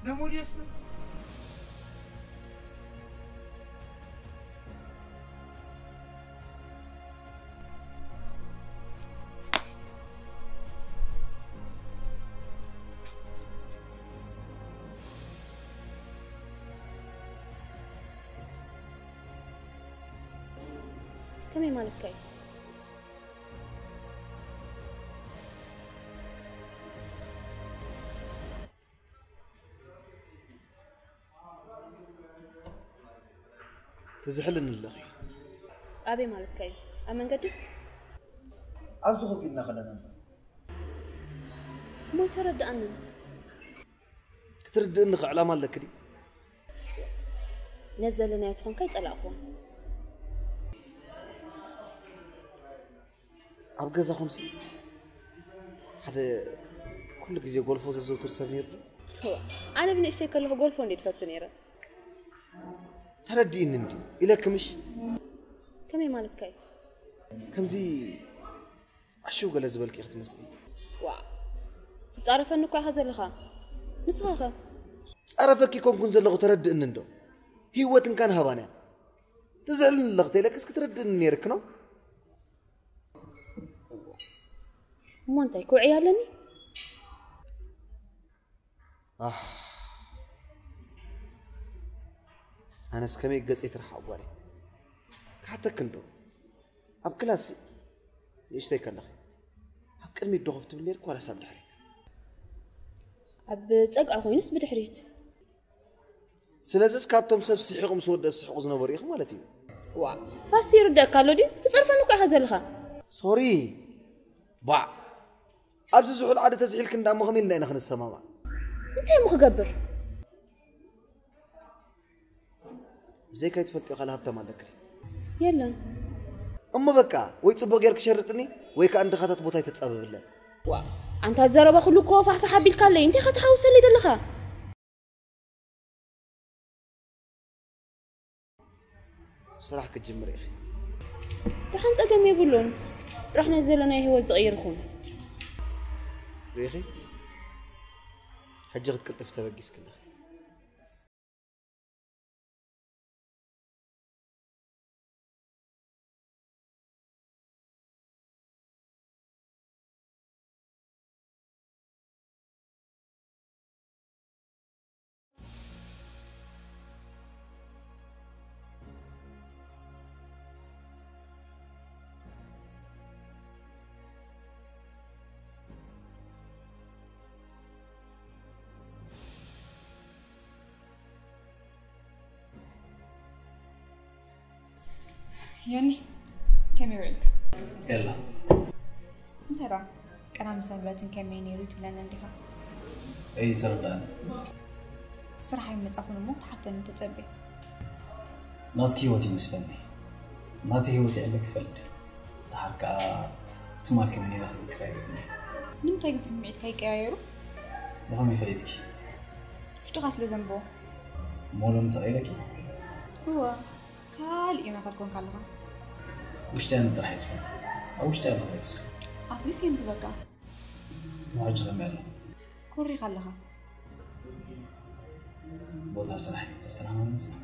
ለሞዴስ ነው። ከመይ ማለትካ እዩ? ትዝሕልኒ ኣለኺ። ኣበይ ማለትካ እዩ? ኣብ መንገዲ? ኣብዚ ኮፍ ኢልና ከለና እምበር። እሞ ኣይተረድኣንን። ክትርድእኒ ኸ ዕላማ ኣለኪ ድዩ? ነዚ ዘለናዮ ተኾንካ ኣይጸላእክዎን። ኣብ ገዛኹምሲ ሓደ ኩሉ ግዜ ጎልፎ ዘዘውትር ሰብ ነይሩ ዶ? እወ፣ ኣነ ብንእሽተይ ከለኹ ጎልፎ እንዴ ትፈቱ ነይረ። ተረዲእኒ እንዲ ኢለኪ ምሽ? ከመይ ማለትካ እዩ? ከምዚ ዓሽው ገለ ዝበልኪ ክትመስሊ። ዋ፣ ትጻረፈኒ እኮ ኢኻ ዘለኻ። ንስኻ ኸ? ጻረፈኪ ኮንኩን ዘለኹ ተረድእኒ እንዶ? ህይወት እንካን ሃባን እያ። ትዝሕልኒ ኣለኺ ተይለክስ ክትርድእኒ ነይርኪ ነው? እሞ እንታይ ክውዕይ ኣለኒ? ኣህ። ኣነስ ከመይ ገጸይ ትርሓቕ ጓለይ። ክሓተኪ እንዶ? ኣብ ክላስ ንእሽተይ ከለኺ ኣብ ቅድሚት ዶ ኮፍ ትብል ነይርኪ ዋላስ ኣብ ድሕሪት? ኣብ ጸግዒ ኮይኑስ ብድሕሪት። ስለዚስ ካብቶም ሰብ ስሒቑ ምስ ወደስ ስሕቑ ዝነበሩ ኢኺ ማለት እዩ። ዋ፣ ፋሲ ይርደእካ ኣሎ ድዩ? ትጸርፈኒ እኮ ኢኻ ዘለኻ። ሶሪ። ባዕ። ኣብዚ ዝሑል ዓዲ ተዝሒልኪ እንዳሞ ከመይ ኢልና ኢና ክንሰማማዕ? እንታይ እሞ ክገብር? ብዘይካ ይትፈልጥዮ ካልእ ሃብታም ኣለኪ ድዩ? የለን። እሞ በቃ ወይ ጽቡቕ ጌርኪ ሸርጥኒ ወይ ከኣ ንድኻታት ቦታ ይተጻበብለን። ዋ፣ ኣንታ ዘረባ ኩሉ እኮ ፋሕፋሕ ኣቢልካለይ። እንታይ ኸ ትሓውሰለይ ዘለኻ? ስራሕ ክትጅምሪ ኢኺ። ደሓን ጸገም የብሉን። ጥራሕ ነዚ ዘለናዮ ህይወት ዝቕይር ይኹን። ርኢኺ? ሕጂ ክትቅልጥፊ ተበጊስኪ ኣለኺ። ዮኒ፣ ከመይ ውዒልካ? የላ። እንታይ ደኣ፣ ቀዳም ሰንበትን ከመይ ነይሩ ትብለኒ እንዲኻ? ኣይተረድኣን። ስራሕ ኣይመጻኹን እሞ ክትሓተኒ ተጸብየ። ናትኪ ህይወት ይመስለኒ። ናተይ ህይወት የዕለ ክፈልጥ። ደሓር ከኣ ትማል ከመይ ነይራ ክዝክር ኣይደልን። ንምንታይ ግን ስምዒትካ ይቀያየሩ? ብኸመይ ፈሊጥኪ? ውሽጥኻ ስለ ዘንብቦ። እሞ ሎሚ ተቐይረኪ? እወ። ካልእ ዮናታን ኮንካ ኣለኻ። ውሽጢ ኣነ ጥራሕ እየ ዝፈልጦ። ኣብ ውሽጢ ኣለኹ ሬክስ። ኣትሊስት የንብበካ። ንሕጂ ከመይ ኣለኹ? ኮሪኻ ኣለኻ። ቦታ ስራሕ እዩ። ተስራሕና ንምስራሕ።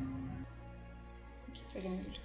ኦኬ፣ ጸገም የብሉን።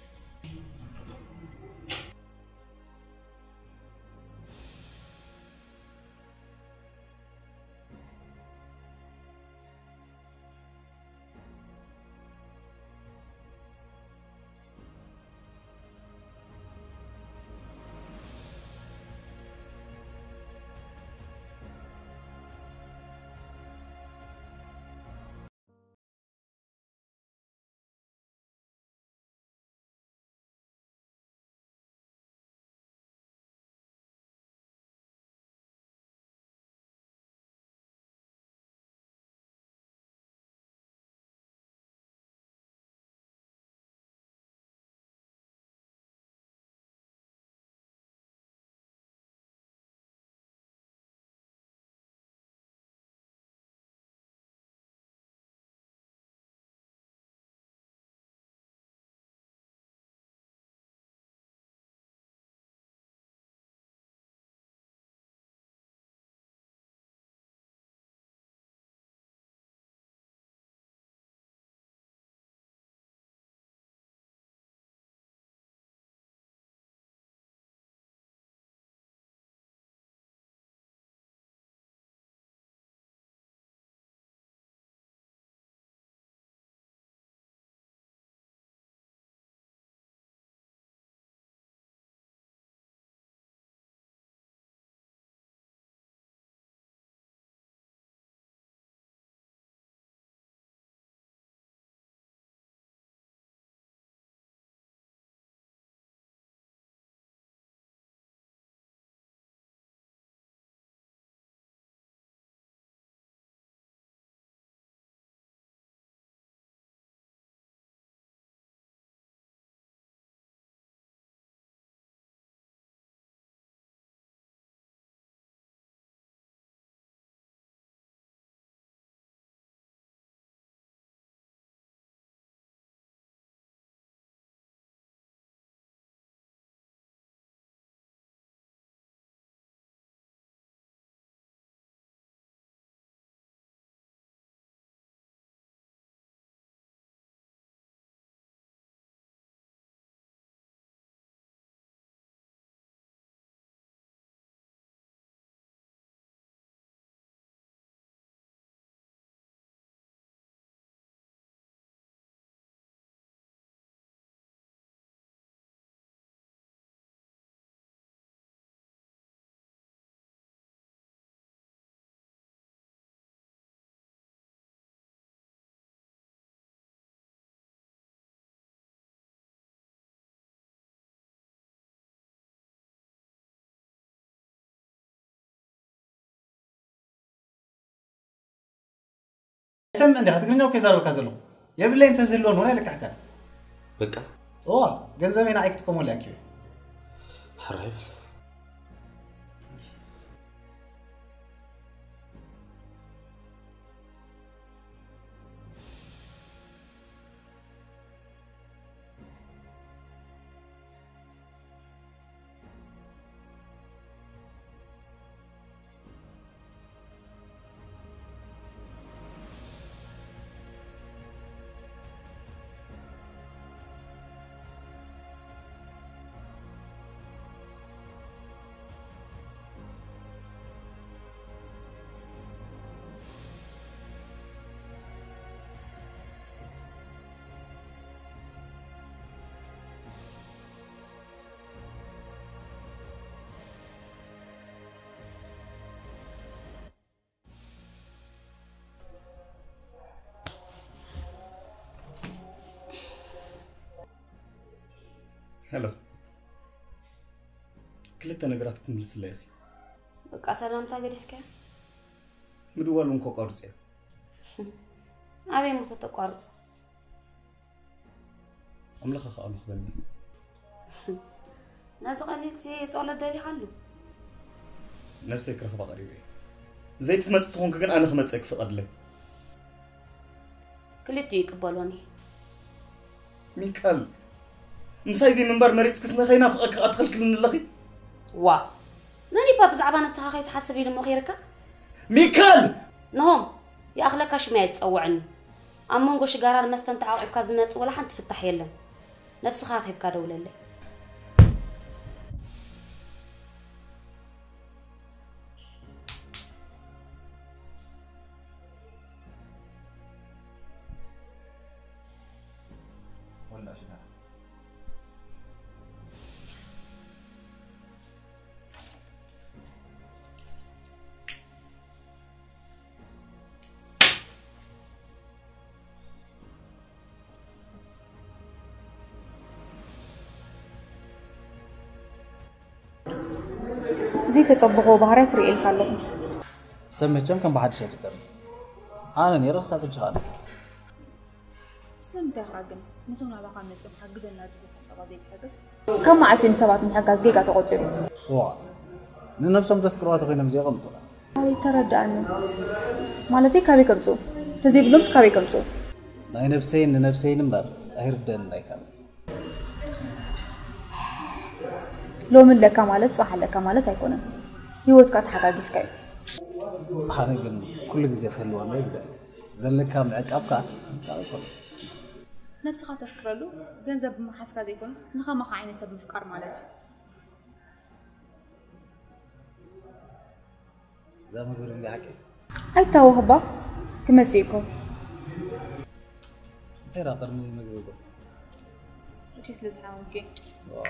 ሰምዕ እንዲኻ ትግርኛ እኮ ይዛረበካ ዘለኹ። የብለይ እንተዝህልዎ ኖር ኣይልክሐካን። በቃ። እዋ፣ ገንዘበይ ንዓይ ክትጥቀመሉ እያ ኪዮ። ሕራይ በል። ሄሎ፣ ክልተ ነገራት ክምልስለይ ኢኺ። በቃ ሰላምታ ገዲፍካያ? ምድዋል እውን ከቋርጽ እያ። ኣበይ ሞቶ ተቋርጾ? ኣምላኽ ከኣ ኣምላኽ በልኒ። ነዚ ቀሊልሲ ጸሎት ደሊኻሉ? ነብሰይ ክረኽባ ቀሪበ እየ። ዘይትመጽእ ተኾንኪ ግን ኣነ ክመጽእ ክፍቐድለይ። ክልቲኡ ይቅበሎኒ። ሚካል፣ ምሳይ ዘይምንባር መሪጽክስ ንኸይናፍቐኪ ከኣ ትኸልክልኒ ኣለኺ? ዋ፣ መን ይባ ብዛዕባ ነብስኻ ከይትሓስብ ኢሉ ምኺርካ? ሚካል! ነሆም፣ ይኣኽለካ ሽመይ ኣይትጸውዐኒ። ኣብ መንጎ ሽጋራን መስተን ተዓቂብካ ኣብ ዝመጽእ ወላ ሓንቲ ፍታሕ የለን። ነብስኻ ኣኺብካ ደውለለይ። ዘይተጸበኽዎ ባህርያት ርእየልካ ኣለኹ። ሰብ መቸም ከም ብሓድሽ ኣይፍጠርን። ኣነ ነይረ ክሳብ ሕጂ ከኣ ኣለኹ። ስለምንታይ ኢኻ ግን ነቶም ናባኻ መጺኦም ሓግዘና ዝብሉኻ ሰባት ዘይትሕግዝ? ካብ መዓስ እዩ ንሰባት ምሕጋዝ ጌጋ ተቖጺሩ? እዋ፣ ንነብሶም ዘፍቅርዋ ተኾይኖም ዘይቐምጡላ። ኣይተረድኣንን። ማለተይ ካበይ ከምጽኡ? ተዘይብሎምስ ካበይ ከምጽኡ? ናይ ነብሰይን ንነብሰይን እምበር ኣይርደንን ኣይካልን። ሎሚ ኣለካ ማለት ጽባሕ ኣለካ ማለት ኣይኮነን። ህይወትካ ተሓጋጊዝካ እዩ። ኣነ ግን ኩሉ ግዜ ክህልወለይ ዝደሊ። ዘለካ ምዕቃብ ከኣ ምዕቃብ ኣይኮነን። ነብስኻ ተፍቅረሉ ገንዘብ ብምሓዝካ ዘይኮነስ ንኸማኻ ዓይነት ሰብ ምፍቃር ማለት እዩ። እዛ ምግቢ ድንጋይ ሓቂ? ኣይታወኽባ ክመጽእ እኮ። እንታይ ደኣ ቅድሚ ምግቢ እኮ? እሺ፣ ስለ ዝሓወንኪ። ዋ።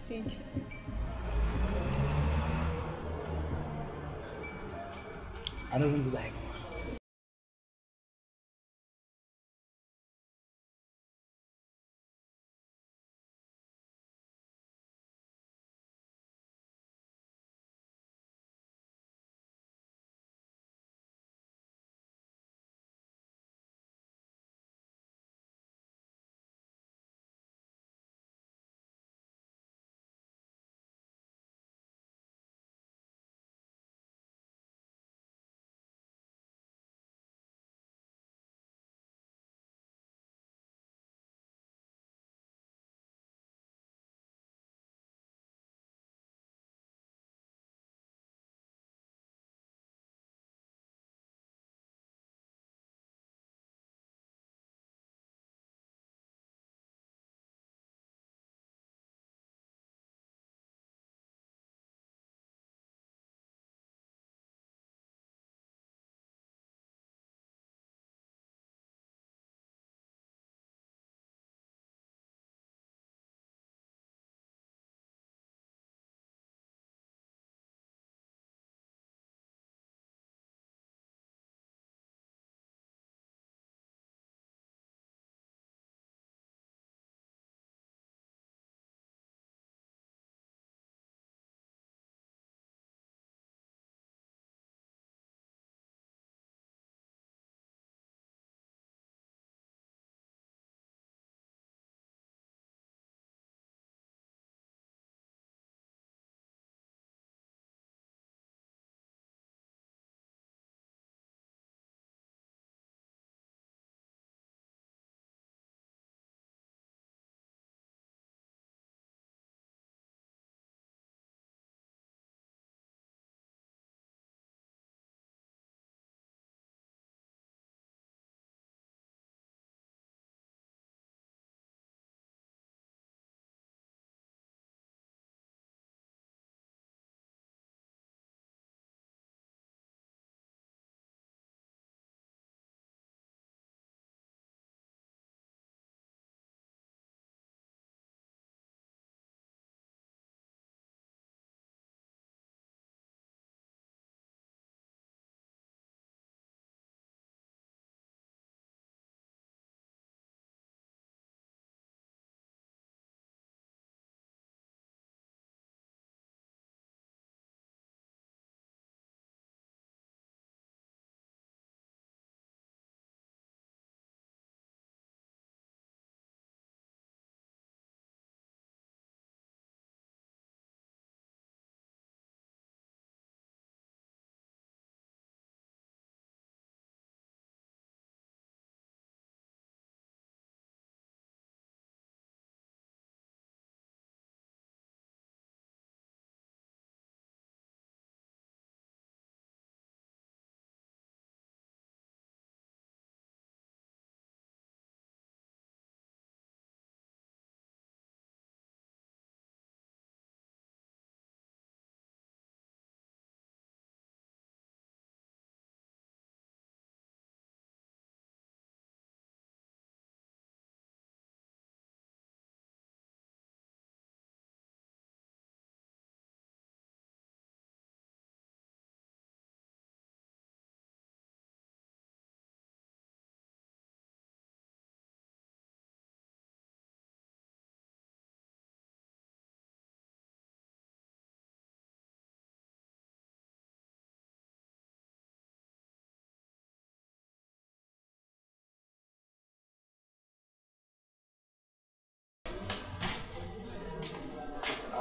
Thank you. ኣነ እውን ብዙሕ ኣይኮንኩን።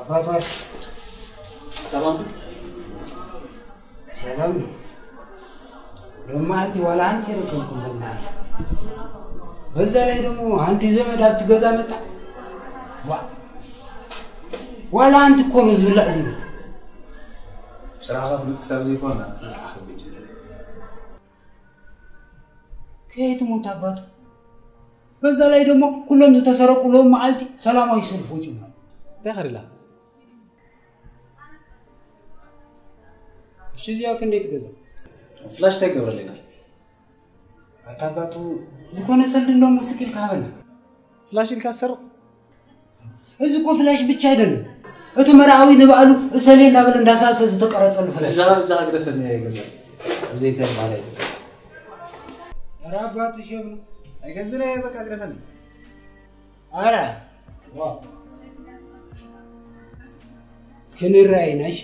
ኣባቷል። ሰላም። ሰላም። ሎማዓንቲ ዋላ ሓንቲ ረከብኩም በልናት። በዛ ላይ ደግሞ ሓንቲ ዘመድ ኣብቲ ገዛ መጣ። ዋ፣ ዋላ ሓንቲ እኮ ነው ዝብላዕ ዝብል። ስራሕኻ ፍሉጥ ክሳብ ዘይኮነ በቃ ከቢድ እዩ። ከየት ሞት ኣባቱ? በዛ ላይ ደግሞ ኩሎም ዝተሰረቁ ሎም መዓልቲ ሰላማዊ ሰልፍ ወፂና። እንታይ ኸሪላ? እሺ፣ እዚኣ ክንደይ ትገዛ? ፍላሽ እንታይ ገብረለና? ኣታ ኣባቱ ዝኾነ ሰልዲ እንዶ ስቅ ኢልካ ሃበና። ፍላሽ ኢልካ ትሰርቕ? እዚ እኮ ፍላሽ ብቻ ኣይደለም። እቲ መርዓዊ ንባዕሉ እሰሌ እንዳበለ እንዳሳእሰ ዝተቀረጸሉ ፍላሽ። እዛ፣ እዛ ግደፈኒ እያ ይገዛል። ኣብዚ እንታይ ማለት እዩ? ኧረ ኣባቱ ሸም ነው። ኣይገዝነ እየ፣ በቃ ግደፈኒ። ኧረ ዋ። ክንራይ ነሽ።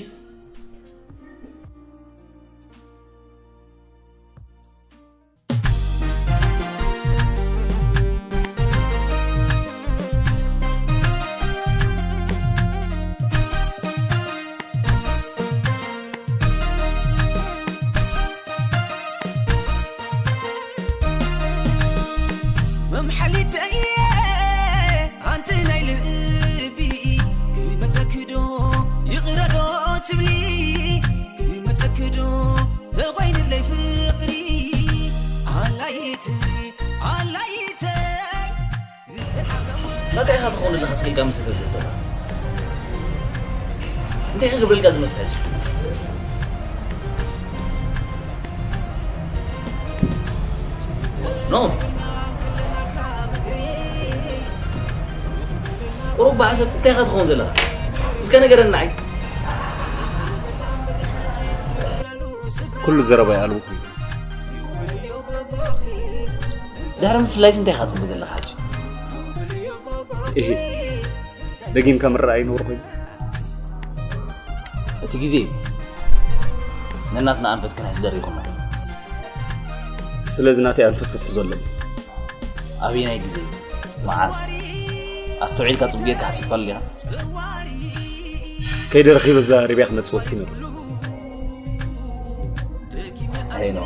መምሓሊተየ ኣንቲ ናይ ልቢ ክመፀክዶ ይቕረዶ ትብሊ ክመፀክዶ ተኾይንለይ ፍቕሪ ኣላይተይ ኣላይተይ ናታይ ኢኻ ትኸውን ኣለኻ ስቕ ኢልካ ምስ ተብዘ ዘላ እንታይ ክገብረልካ ዝመስል ኖ ቁሩብ ብሓሰብ እንታይ ኢኻ ትኸውን ዘለኻ እስከ ነገረኒ ንዓይ ኩሉ ዘረባይ ኣልቡ ኮይኑ ድሕሪ ምፍላይስ እንታይ ኢኻ ትጽበ ዘለኻ ሕጂ እሂ ደጊምካ ምረኣይ ነውሪ ኮይኑ እቲ ግዜ ነናትና ኣንፈት ክነሕዝደር ይኹና ስለዚ ናተይ ኣንፈት ክትሕዞ ኣለኒ ኣበየናይ ግዜ መዓስ ኣስተውዒልካ ጽቡቅ ጌርካ ሓሲብካሉ ዲኻ ከይደ ረኺበ እዛ ሪብያ ክመጽእ ወሲነ ኣለኹ ኣይ ኖ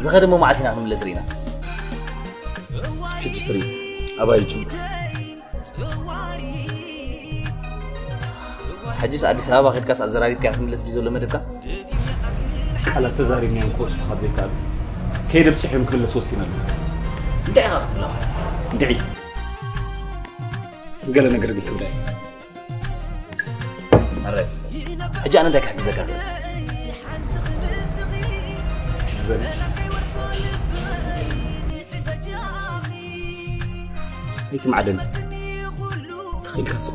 ዝኸደ እሞ መዓስ ኢና ክንምለስ ርኢና ሕጂ ትርኢ ኣባይ ይጅምር ሕጂስ ኣዲስ ኣበባ ከድካስ ኣዘራሪብካ ክትምለስ ድዩ ዘሎ መደብካ ቃላት ተዛሪብናዮም ክወፁ ካብ ዘይከኣሉ ከይደ ብፅሑ እዮም ክምለስ ወሲነ ኣለኹ እንታይ ኢኻ ክትብላ እንድዒ ገለ ነገር ግን ክብዳ እዩ ሕጂ ኣነ እንታይ ክሕግዘካ ኣይትምዓደኒ ተኺልካ ስቑ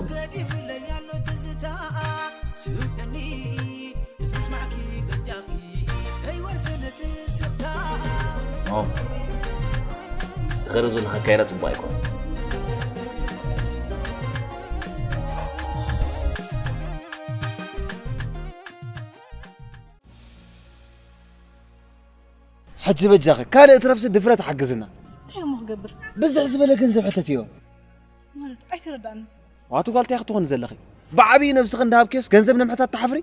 ትኸደ ዘለኻ ኣካይዳ ፅቡቅ ኣይኮነ ሕጂ በጃኺ ካልእ ትረፍሲ ድፍረት ሓግዝና እንታይ እሞ ክገብር ብዝሕ ዝበለ ገንዘብ ሕተት እዮ ማለት ኣይተረዳእኒ ዋቲ ጓል እንታይ ክትኾኒ ዘለኺ ብዓብዪ ነብስኺ እንዳሃብክዮስ ገንዘብ ንምሕታት ትሓፍሪ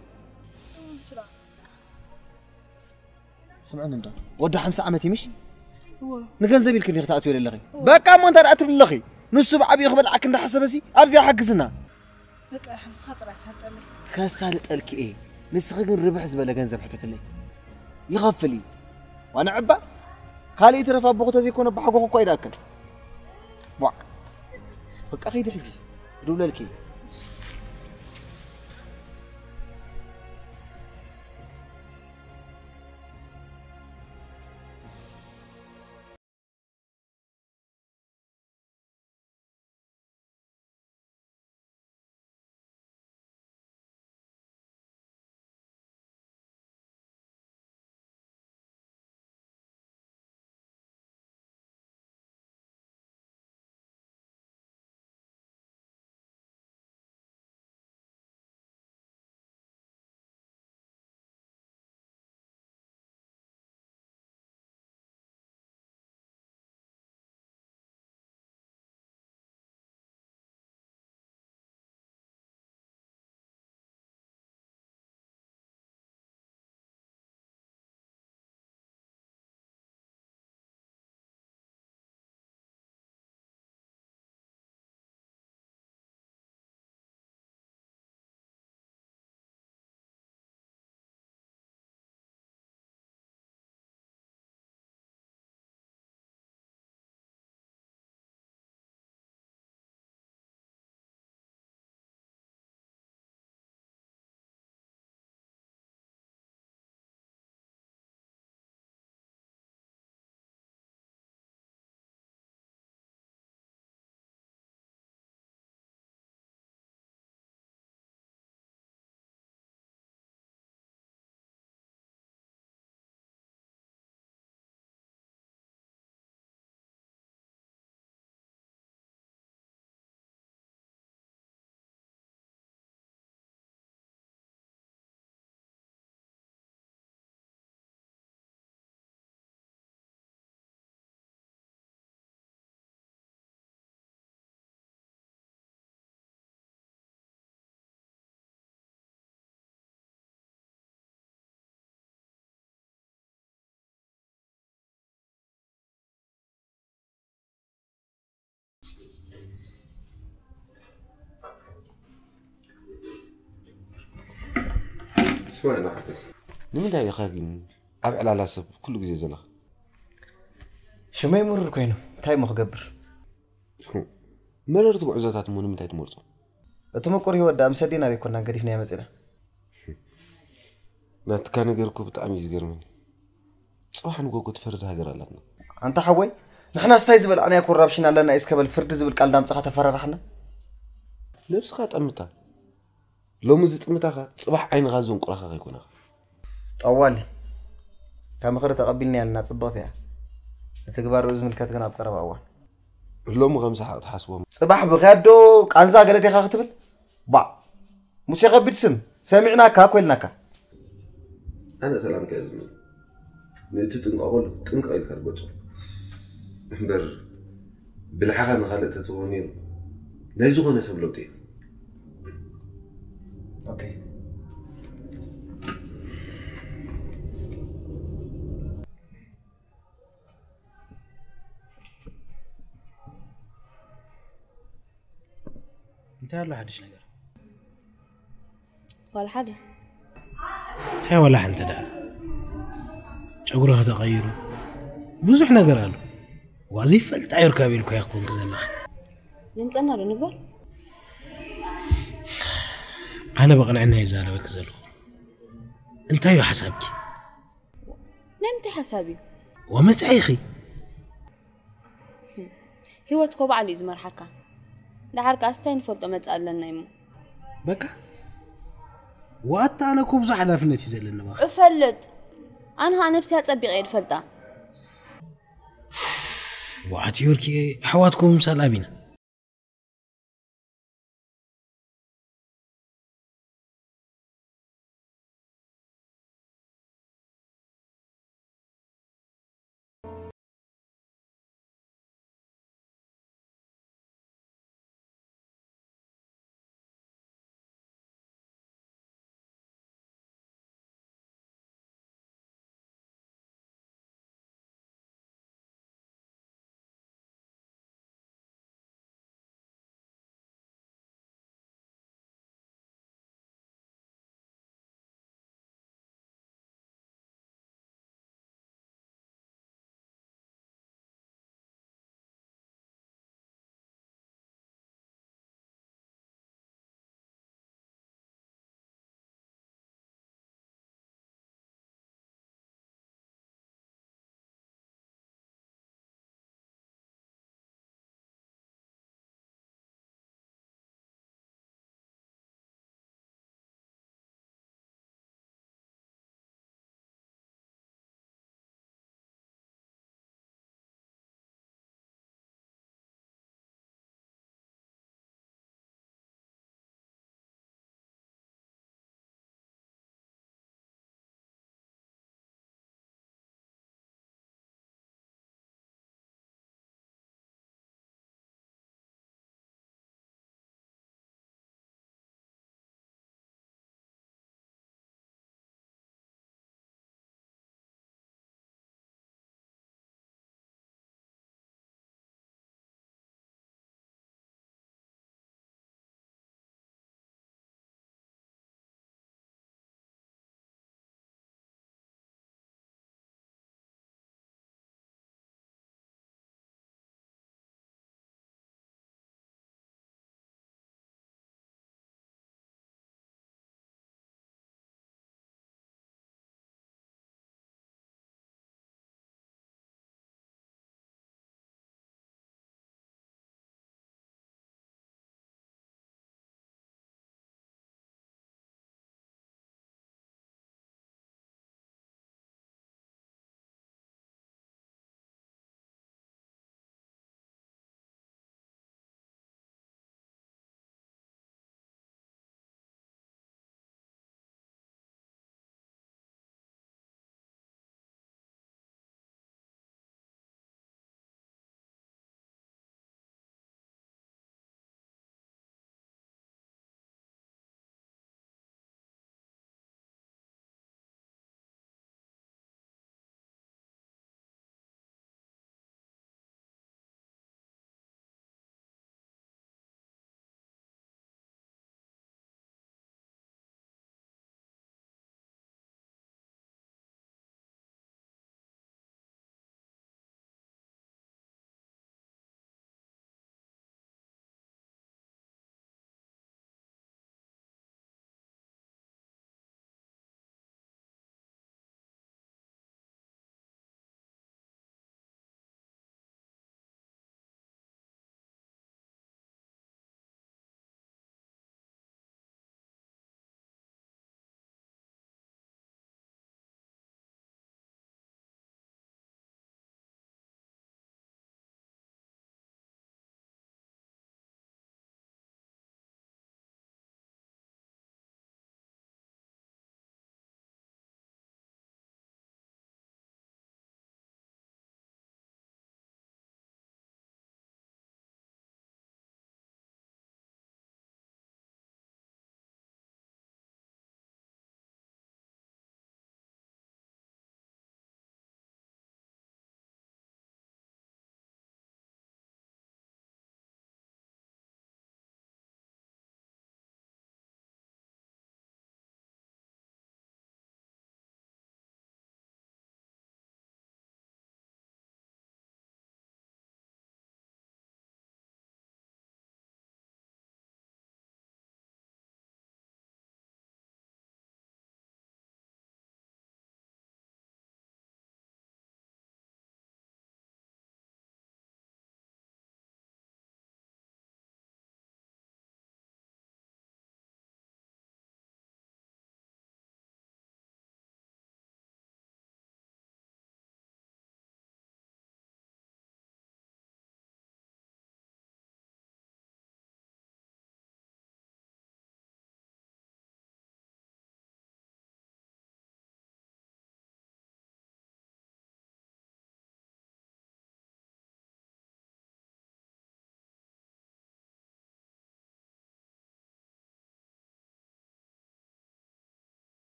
ስምዕኒ እንዶ ወዲ ሓምሳ ዓመት ይምሽ ንገንዘብ ኢልክኒ ክትኣትዮ ዘለኺ በቃ እሞ እንታይ ደኣ ትብሊ ኣለኺ ንሱ ብዓብዩ ክበልዓኪ እንዳሓሰበሲ ኣብዚኣ ሓግዝና በቃ ንስኻ ጥራይ ሳልጠለይ ከሳልጠልኪ እየ ንስኺ ግን ርብሕ ዝበለ ገንዘብ ሕተትለይ ይኸፍል እዩ ዋና ዕባ ካልእ ይትረፍ ኣቦኹ ተዘይኮነ ብሓጎኹ እኳ ይድኣክል ቧዕ በቃ ኸይዲ ሕጂ ክድውለልኪ ስማዕ ንዓተይ። ንምንታይ ኢኻ ግን ኣብ ዕላላ ሰብ ኩሉ ግዜ ዘለኻ? ሽመይ ምሩር ኮይኑ እንታይ እሞ ክገብር? መረርቲ ጉዕዞታት እሞ ንምንታይ ትመርጾ? እቲ ምቁር ህይወት ደኣ ምስ ኣዴና ዘይኮናን ገዲፍናዮ መጺና። ናትካ ነገር እኮ ብጣዕሚ እዩ ዝገርመኒ። ጽባሕ ንጎጎ ትፈርድ ሃገር ኣላትና። ኣንታ ሓወይ፣ ንሕና ስታይ ዝበላዕናዮ ኮራፕሽን ኣለና እስከ በል ፍርዲ ዝብል ቃል ዳምጻኻ ተፈራራሕና። ነብስኻ ጠምታ። ሎሚ ዝጥምታኻ ጽባሕ ዓይንኻ ዘንቁራኻ ከይኮነኻ። ጠዋሊ፣ እታ ምኽሪ ተቐቢልናያ ኣለና፣ ጽብቕቲ እያ። ንትግባር ዝምልከት ግን ኣብ ቀረባ እዋን። ሎሚ ከም ሰሓቕ ትሓስቦም። ጽባሕ ብኽያዶ ቃንዛ ገለ ዲኻ ክትብል? ባዕ! ሙሴ ከቢድ ስም፣ ሰሚዕናካ እኮ ኢልናካ። ኣነ ሰላምካ እየ ዝምነ። ነቲ ጥንቃቐሉ ጥንቃቕ ኢልካ ርገጾ። እምበር ብልሓኻ ንኻልእ ተትህቦ ነይሩ ናይ ዝኾነ ሰብ ለውጢ እዩ። ኦኬ። እንታይ ኣሎ ሓድሽ ነገር? ዋላ ሓደ። እንታይ ዋላ ሓንቲ ደኣ? ጨጉርኺ ተቐይሩ ብዙሕ ነገር ኣሎ። ዋ ዘይፈልጣ ዮርካብ ኢልኳ ይኾንክ ዘለኺ። ዘምፀና ዶ ንግበር? ኣነ ብቕንዕና ይዛረበኪ ዘለኹ። እንታይ እዩ ሓሳብኪ? ናይ ምንታይ ሓሳብ እዩ? ወመጻኢኺ። ህይወት እኮ ባዕሉ እዩ ዝመርሓካ። ደሓር ከኣስ እንታይ ንፈልጦ መጻኢ ኣለና እሞ። በቃ። ዋታ ኣነ እኮ ብዙሕ ሓላፍነት እዩ ዘለኒ ባኽ። እፈልጥ። ኣነ ኸኣ ነብሰይ ኣጸቢቐ እየ ዝፈልጣ። ዋዓት ዮርኪ ኣሕዋትኩም ምሳል ኣቢና።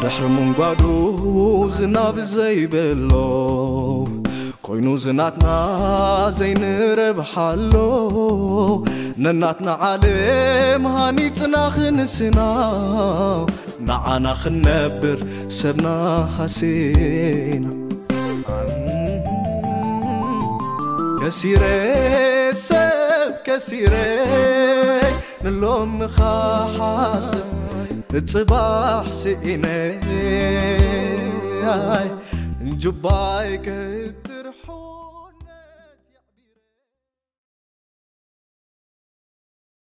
ድሕሪ ምንጓዱ ዝናብ ዘይብሎ ኮይኑ ዝናትና ዘይንረብሓሎ፣ ነናትና ዓለም ሃኒጽና ክንስና፣ ንዓና ክንነብር ሰብና ሃሲና። ከሲረ ሰብ ከሲረ ንሎም ንኻሓስብ፣ ጽባሕ ስኢነ ጁባይ ከጥርሖ።